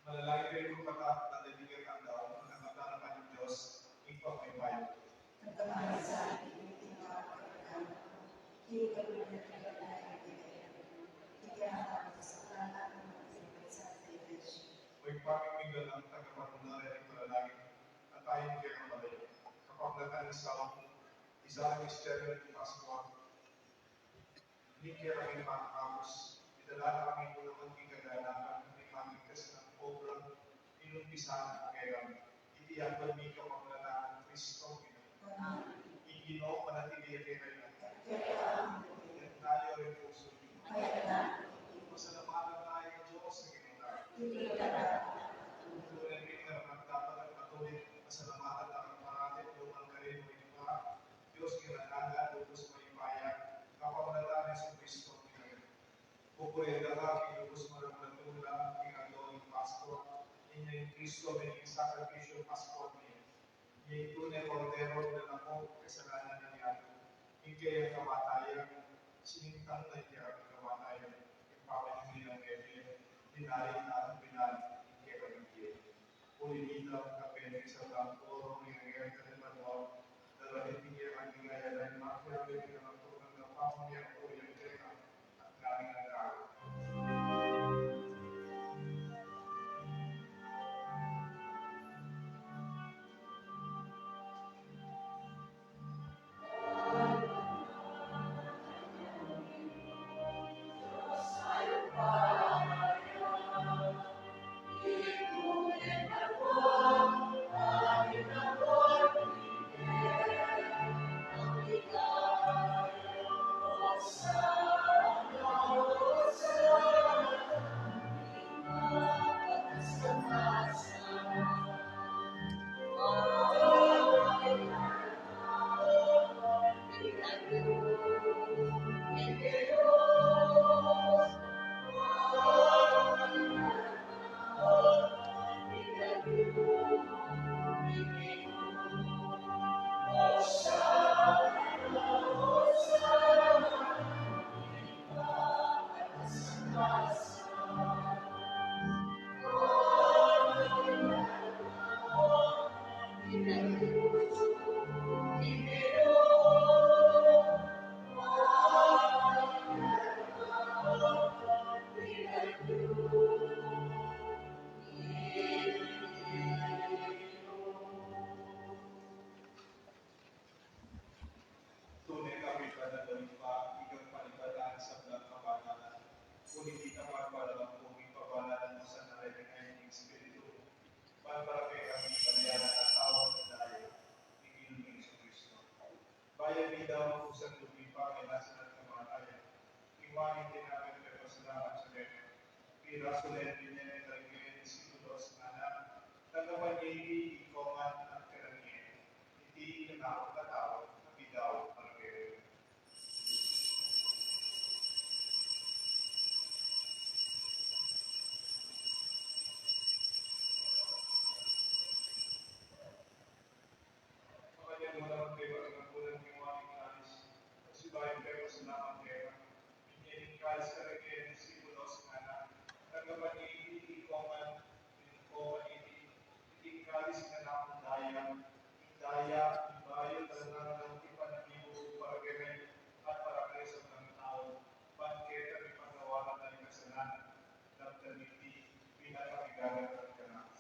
Manalangin kayu, kapatad, at ibie yu kekami ing kapayapaan ning Dios, Ibpang mayupaya. Kapatad, sa atin, iti kapayapaan, king pagmamagana ning Dios, iti kapayapaan ning Dios, iti kapayapaan ning Dios. Mayupaya ing Dios a tagapagmula king panalangin, at atin kekami, kapamilatan ning sablang misteryu ning Paskwa, ning kekami pangakabus, idala na kami king kaganakan ning mamigkas nang obra, inumpisan na kekami. Iti aduan mi kapamilatan nang Kristong Ginu. Ing Ginu manatili ya kekayu ngan. At tayo rin pusu yu. Pasalamatan tamu ing Dios a Ginu tamu. Tune pin karapat-dapat at matulid, pasalamatan tamu parati at lugud karin, O Ibpa, Dios king alang angga, lubus mayupaya, kapamilatan nang Jesucristo, Ginu mi. Pupurian da ka king lubus maragul a tula, king aldo ning Paskwa, inya ing Kristo, ing sakripisyung Paskwa mi. Inya ing tune a Kordero, a minalako king kasalanan ning yatu. Ing kayang kamatayan, sinintang na ing kekami kamatayan, ing pamanyubli nang mebie, dinalin na at binalik ing kekami bie. Uli na nita, kapete sa bangko, ring reynan ning banua, darahiting ya ing ligaya, dahil makiabe king pamanyubli at king pamanyubli. Tune kapitan a Ibpa, ika ing panibatan ning sablang kabanalan. Uling ita, pabalawan mu ing pabanalan mu sa nalalaman ning Espiritu, ban para kekami maliwaliwan at tau at daya ning Ginu ming Jesucristo. Bayu mi daun kusang lub ing pamagkasakit at kamatayan, ing wari ning tinaping pepasalamat keka, pirasu len, binie na karing disipulos, ngana, tanggapan ye iti ikayu ngan at kanan ye, iti ing kekang katawan a midaun para kekayu. Makanyan mu naman kekayu ing kalis, at sibayu pepasalamat keka, binie ne ing kalis karing disipulos, ngana, tanggapan ye iti ikayu ngan, minum kayu kaniti, iti ing kalis ning Anak kung daya, ing daya ning bayu at alang anggang tipan a mibubug para kekayu at para karing sablang tau, ban kekami patawaran da ring kasalanan, daptan iti pinakamigagalang kanakan.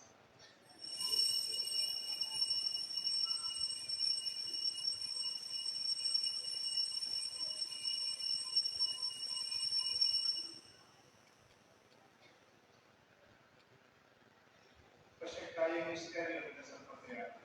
Pasyag tayu king misteryu ning kasalpantayanan.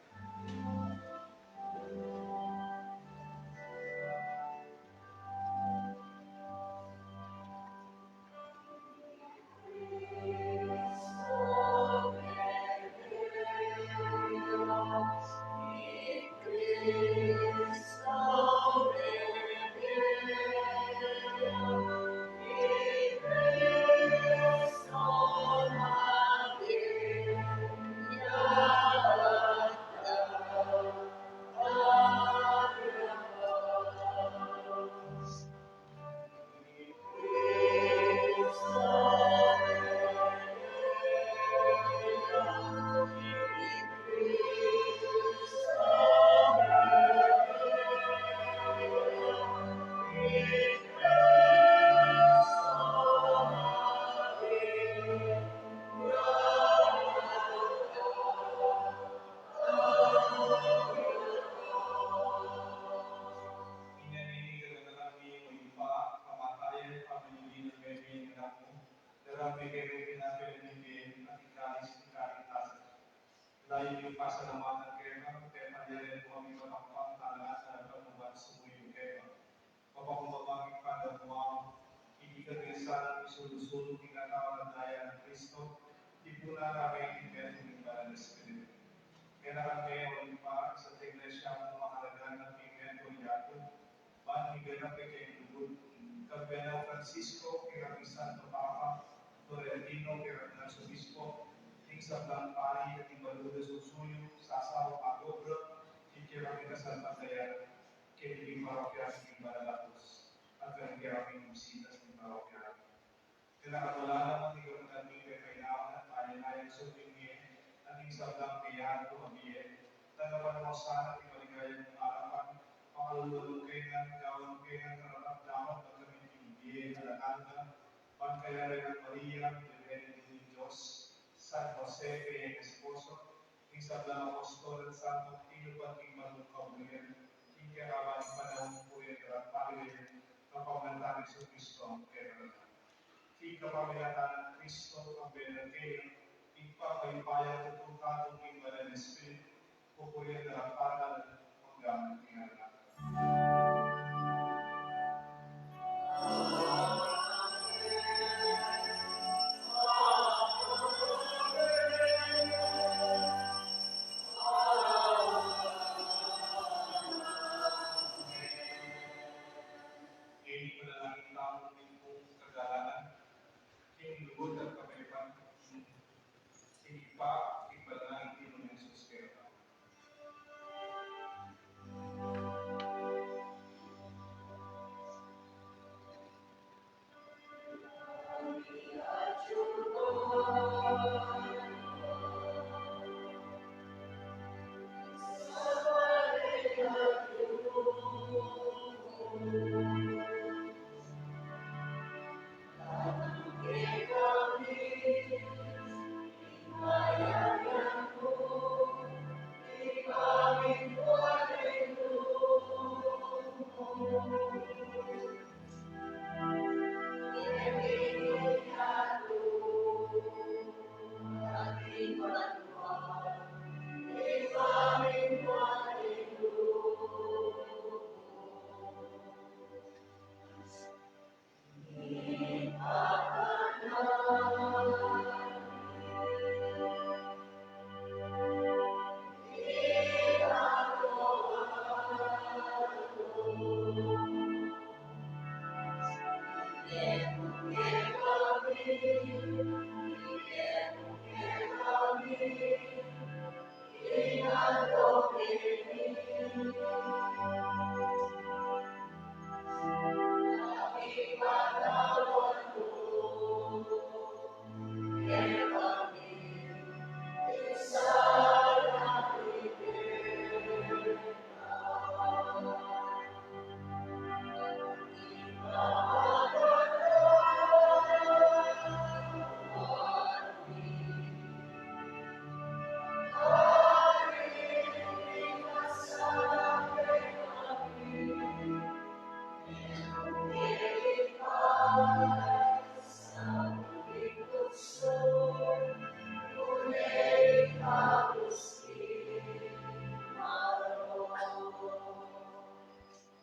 Pasalamatan keka, kaya panyari mo kami matampang talangan na pagmubat sumuyu keka. Papakumbaba king panawan, iti kabiasaan misulu-sulu king katawan at daya nang Kristo, tipunan na kami king metung ning Banal a Espiritu. Kaya na kami, O Ibpa, sa Iglesia mu mahalaga na king metung yatu, ban miganap king lugud, kang Bena Francisco, king Santo Papa, Florentino, king Arsobispo, king sablang pari, at king balu da susuyu, sasawa pag-obra, king kekaming kasalpantayanan, king parokya, king Banal a Cruz, at king kekaming bisita king parokya. Kailangan wala naman ikaw ng kanding kay kailangan at malinayang sundin niya at ing sablang kaya ito mabie. Tanggapan mo sana at maligayang arapan, makalulwalo kay nga, gawan kay nga karapat dapat magkamit king bie at anak na, pagkayari ng Maria, Birhen ng Diyos, San Jose, kaya esposo, ing sablang apostol at santo, tinupad king banal a kabulian, king kekaban panaun, purian at paligayan, kapamilatan ni Jesucristo, kaya King kapamilatan nang Kristo, ang Bena kaya, ing pakaipaya tutu katu king Banal a Espiritu, pupurian na la para manggang king alang angga. Ngeni manalangin tamu ning kagalangan, king lugud at kapayapaan, king Ibpa, king Banal a Espiritu, king Jesus Kristo.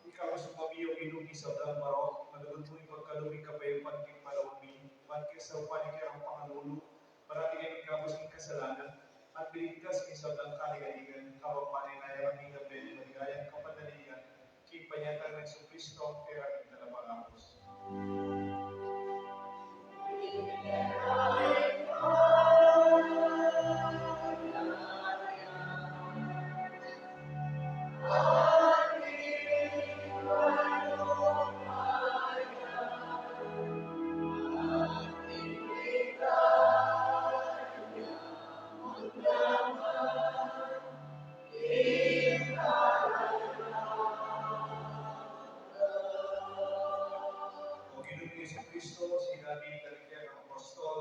Ikabus mu kami, O Ginu, king sablang marok, manugud mung ipagkalub ing kapayapan king panaun mi, ban king saupan ning kekang pangalulu, parati kaming ikabus king kasalanan, at miligtas king sablang kaligaligan, kabang manenaya kami king maligayang kapanaligan, king panyatang nang Jesucristo, a kekami Talapagkabus. O Ginung Jesucristo, sinabi mu karing kekang apostol,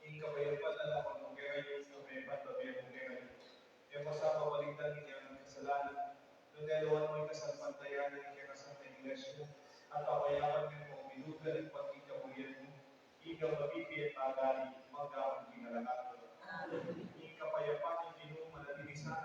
ing kapayapan lalam ku kekayu, ing kapayapan bibiye ku kekayu. E mu sa pabalikan ing kekang kasalanan, nune lawan mu ing kasalpantayanan ning kekang Santa Iglesia, at papayapan mu ing pamilugan at pati ing kabulian mu, ing mabibie at magali, mangga man king alang angga. Ing kapayapan ning Ginu manatili sa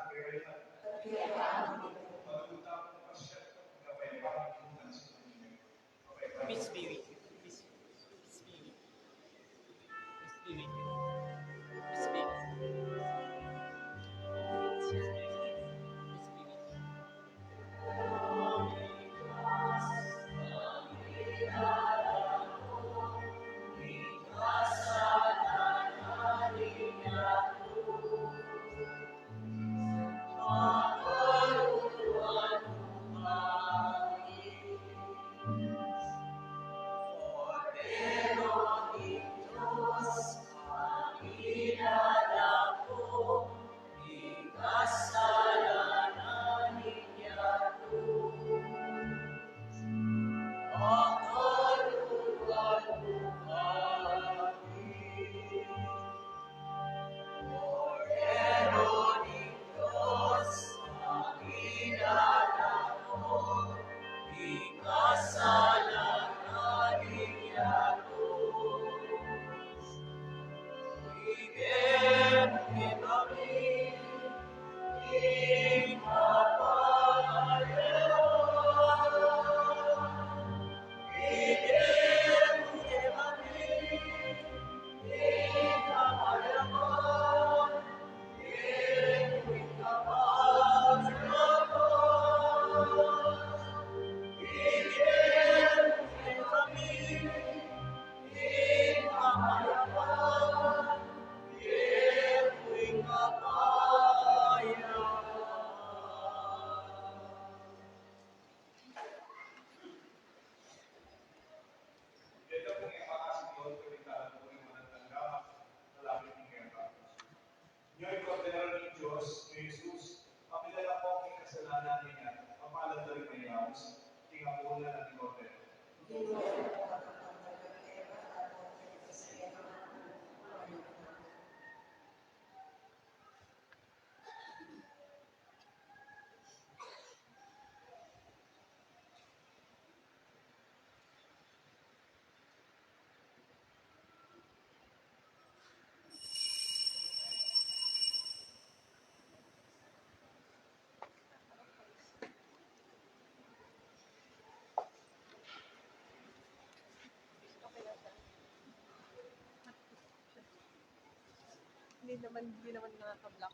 Hindi naman, hindi naman nakaka-block.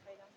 Okay lang.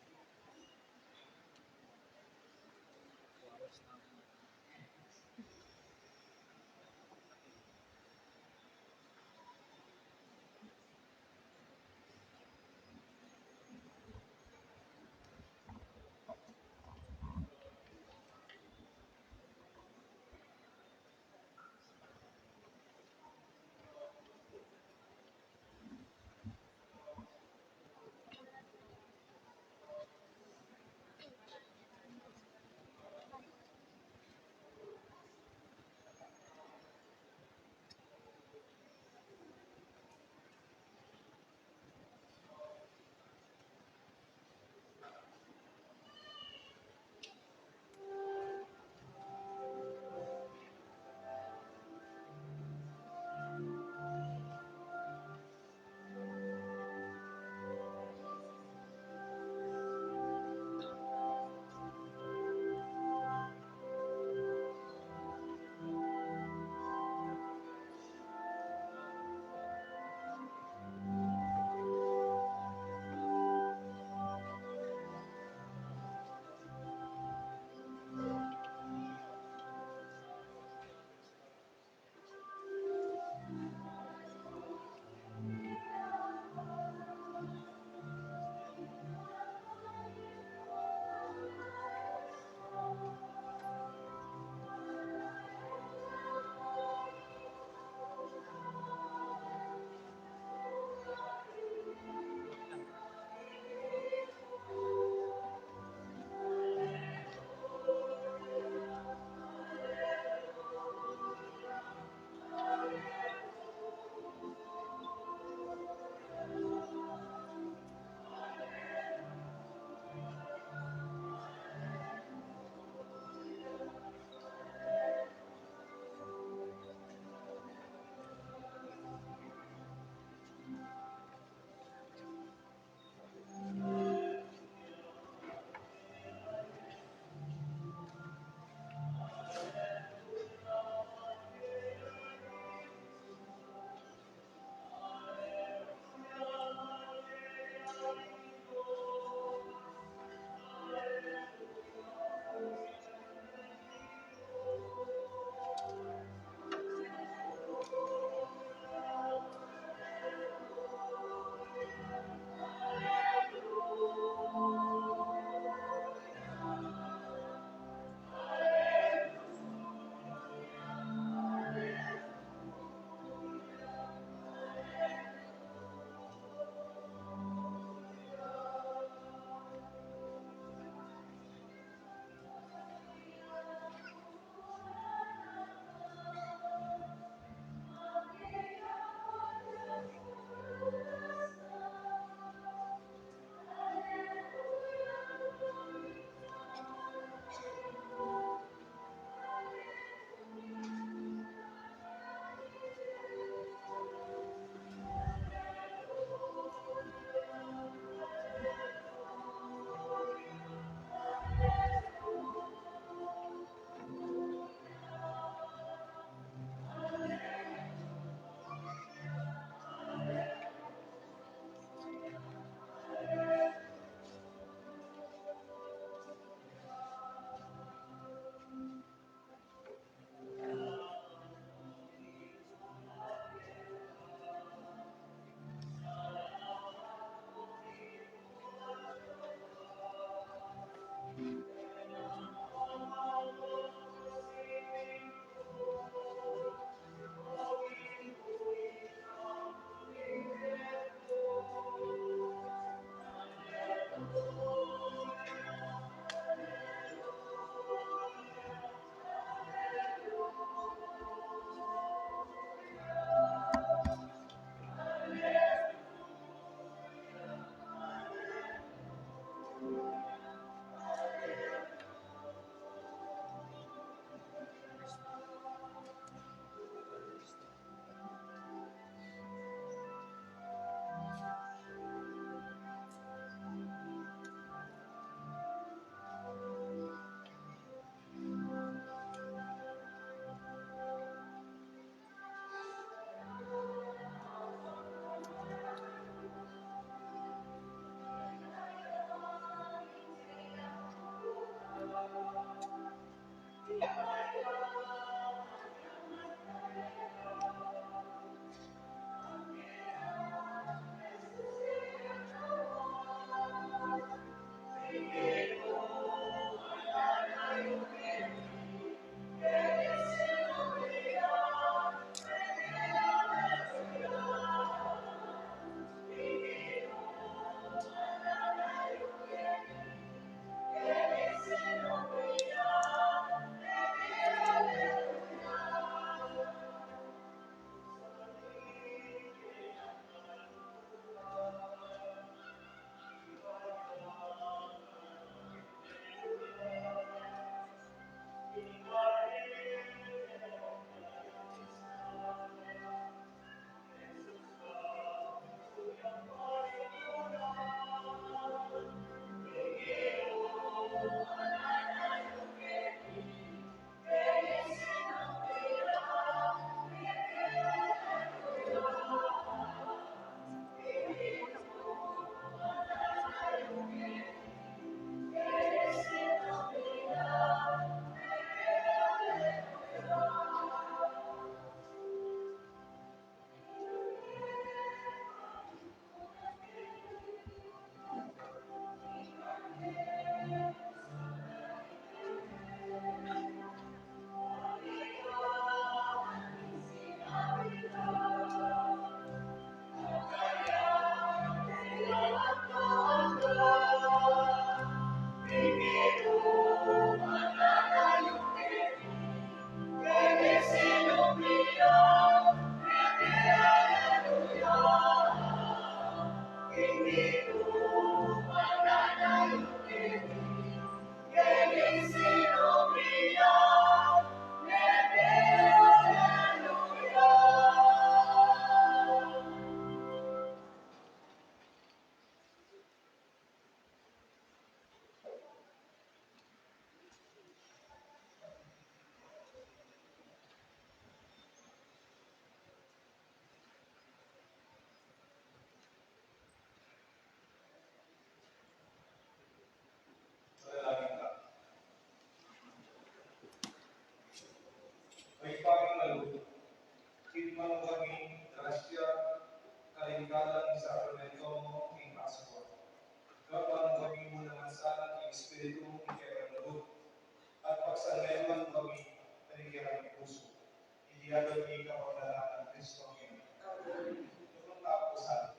Kristo. Yung tapusan.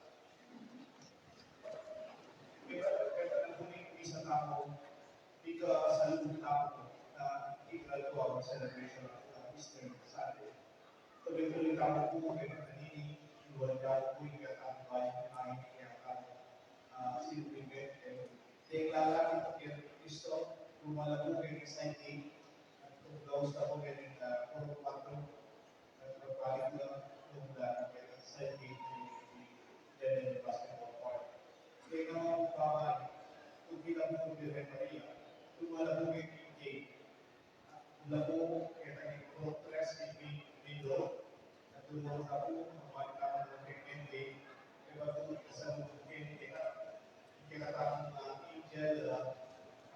Kita, kita na po ni isa tamu, ika sa loob tamu, na ika to ang celebration of, uh, Easter Sunday. Tuloy-tuloy tamu po, kaya kanini, iwan tamu po, ika tamu ba, yung mga hindi kaya tamu, uh, simple, eh, Deng lala kita kaya Kristo, lumalago kaya sa iti, at kung gaus na po kaya, ah, puro kwatro, at pagbalik na, kung dati kaya sa iti, dahil basketball court. Kaya nga mga babae, kung bilang po kaya Maria, lumalago kaya iti, Lamu, kaya tani Pro Tres ni Mindo, at lumang tapu, ang mga tama ng P N P, kaya batu sa P N P, kaya tama ng Angel, ah,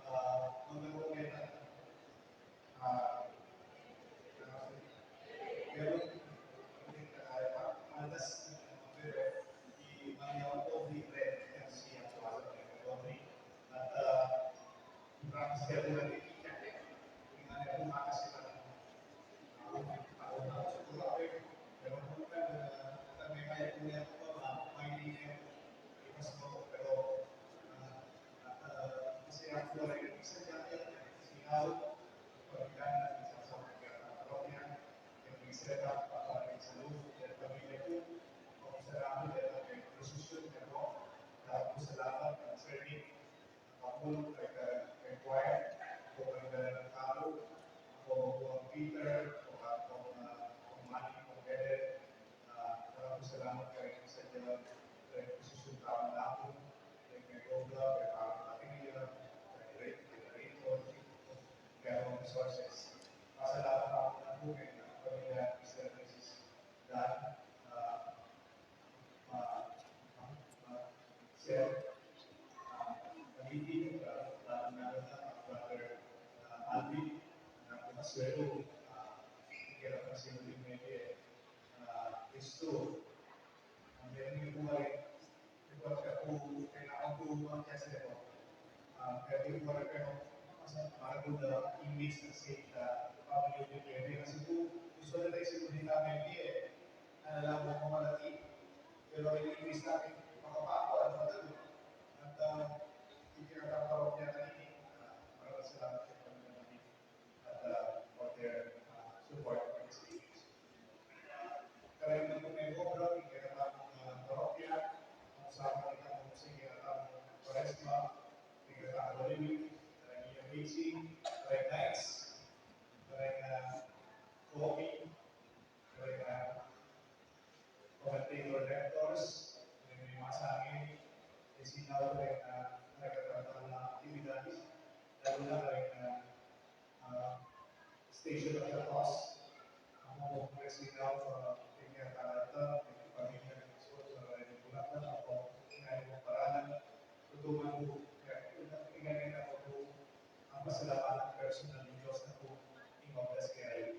ah, mga kaya na, ah, pero, ah, malas, pero, di Maria Aubrey Red, yan siya, at, ah, Salamat, Sir Nick. Kapul, kaya, kaya choir, kaya nagtalo, ako, ako ang Peter, ako, ako ang, ah, ako ang Manny, ako ang Eden, ah, maraming salamat kaya sa inyo, kaya susunod taon natin, kaya kay Gobra, kaya Pablo Padilla, kay Rick, kay Rito, kaya mga resources. Masalamat ako na po kay, ah, pamilya, Mister and Missus Dan, ah, ah, ah, Sir, ah, Kaliti, ah, lalong-lalo na, ah, Brother, ah, Alvin, na pumasuelo, ah, kaya kasi yung medyo, ah, gusto, ang meron yung buhay, yung pagkaku-, kailangan ko mga kasi ako. Ah, kaya yung buhay ko, mas, parang ko na image na sa, ah, pamilya ko, kasi po, gusto na tayo sa mga namin, eh, Nalalaman ko malaki. Pero iniimbis natin makapakuan, madali. At, ah, itinatapawag niya kanini. Ah, maraming salamat sa pagmamahal. At, ah, for their, ah, support for this case. Ah, karamihan po may obra, tingkatapang, ah, parokya, ang usapan nila kung sige ang Kwaresma, tingkatapang Holy Week, karamihan Mixing, Red Nights, karamihan Coffee, Kaya, commentator lectures, kaya may masangin, e sinaw kaya na nagkakaroon ng aktibidades, lalo na kaya na, ah, Station of the Cross. Ako po kaya sinaw, ah, kaya karata, kaya pamilya, sponsor, kaya Bulacan, ako, kaya yung paralan. Tutuman po, kaya, kaya, kaya, kaya, ako po, ang pasalamatan personal ng Diyos na po, in obras kaya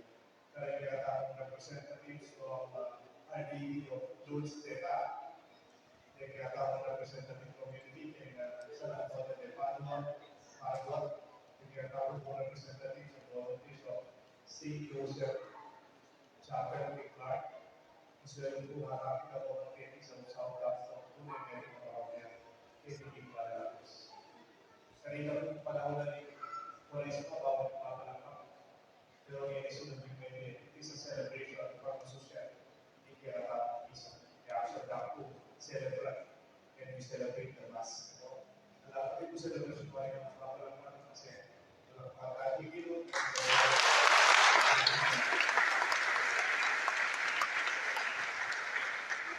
Kaya kaya tamu representatives from, uh, R D B of Lourdes Teta. Kaya kaya tamu representative community, kaya, uh, San Antonio de Padua, Padua. Kaya kaya tamu representatives and volunteers of Saint Joseph Chapel, Clark. Sweldo po, harap ka po ng Kennedy sa South Bronx, sa Pune, Amerika, Colombia, Kennedy, Colombia. Kanina po, panahon na ni Kwaresma, bawat papalakpak. Pero ngayon ay sunod yung meme, it is a celebration para sa sosyal. Hindi kaya tama ang isa. Kaya siya dapat celebrate. And we celebrate the Mass. Ano? Ang dapat yung celebration pa rin ang kapalaman kasi walang pagkakataon.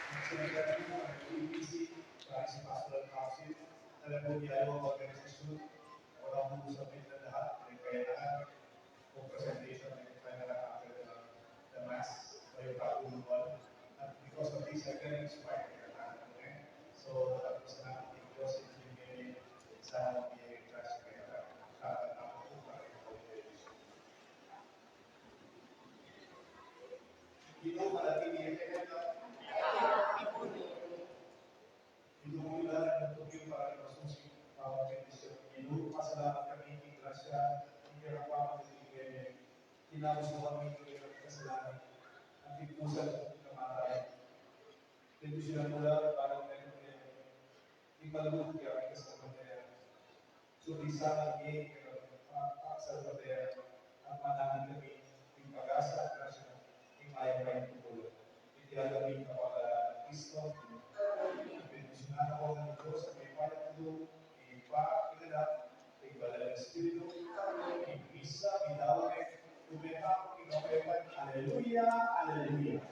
Ang sinabi mo, ang A B C, Paris Pastoral Council, alam mo, diyan ang organisasyon, wala akong usapin na lahat, may kailangan, kung presentation, may kailangan after the, the Mass, may pagtulungan. And because of this, I'm very inspired. So, tapos na ang Diyos, hindi niya sa mga klase kaya, sa mga Ito, para hindi niya kaya, ito, pasalamat kami king grasya, king kapamilya ni Glenn. Tinapos mo kami king kasalanan. Ang tipusan ng kamatayan. Sila mula para meron niya. Ing malugud ya, ing kasalpantayanan. So, di sana kami, ah, ah, kasalpantayanan, at manangan kami, ing pag-asa at grasya, ing mayap a pagtulun. Iti alam mi kapamilatan nang Kristo, bendisyonan na kayu ning Dios a makapanatili, Ibpa, Anak, ing Banal a Espiritu, ing misa, ing dawit, ing pepang, ing kapepan. Aleluya, aleluya.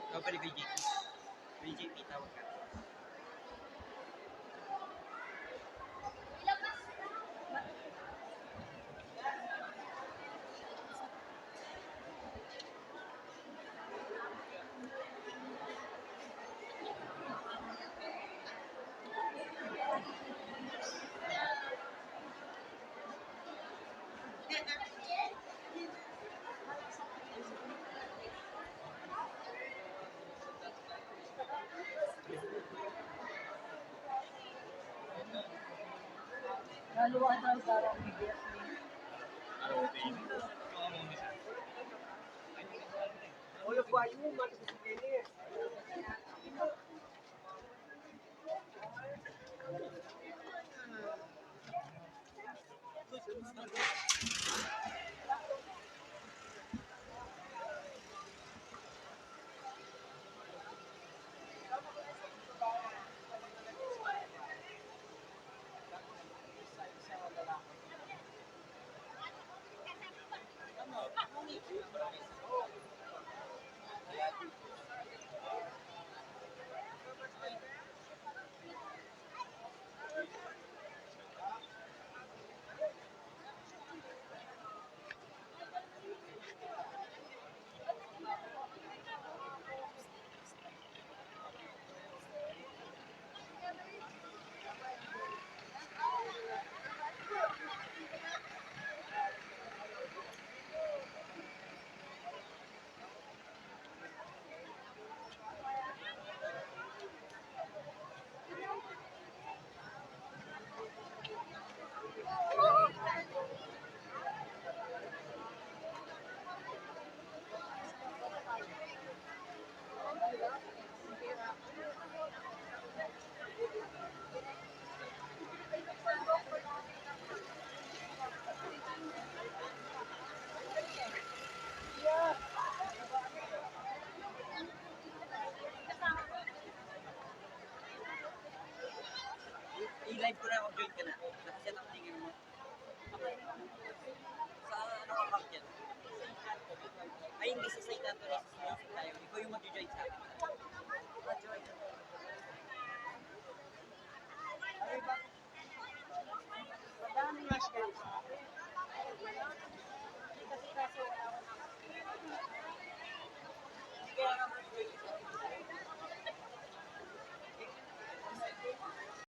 Ikaw pa rin, Kuya J P. Kuya J P, tawag ka. I-live ko na, mag-join ka na. Naka-set up din mo. Sa ano account yan? Ay, hindi, sa Saint Anthony. Tayo. Ikaw yung mag-join sa akin. Mag-join. Madami nga siya. Kasi kaso,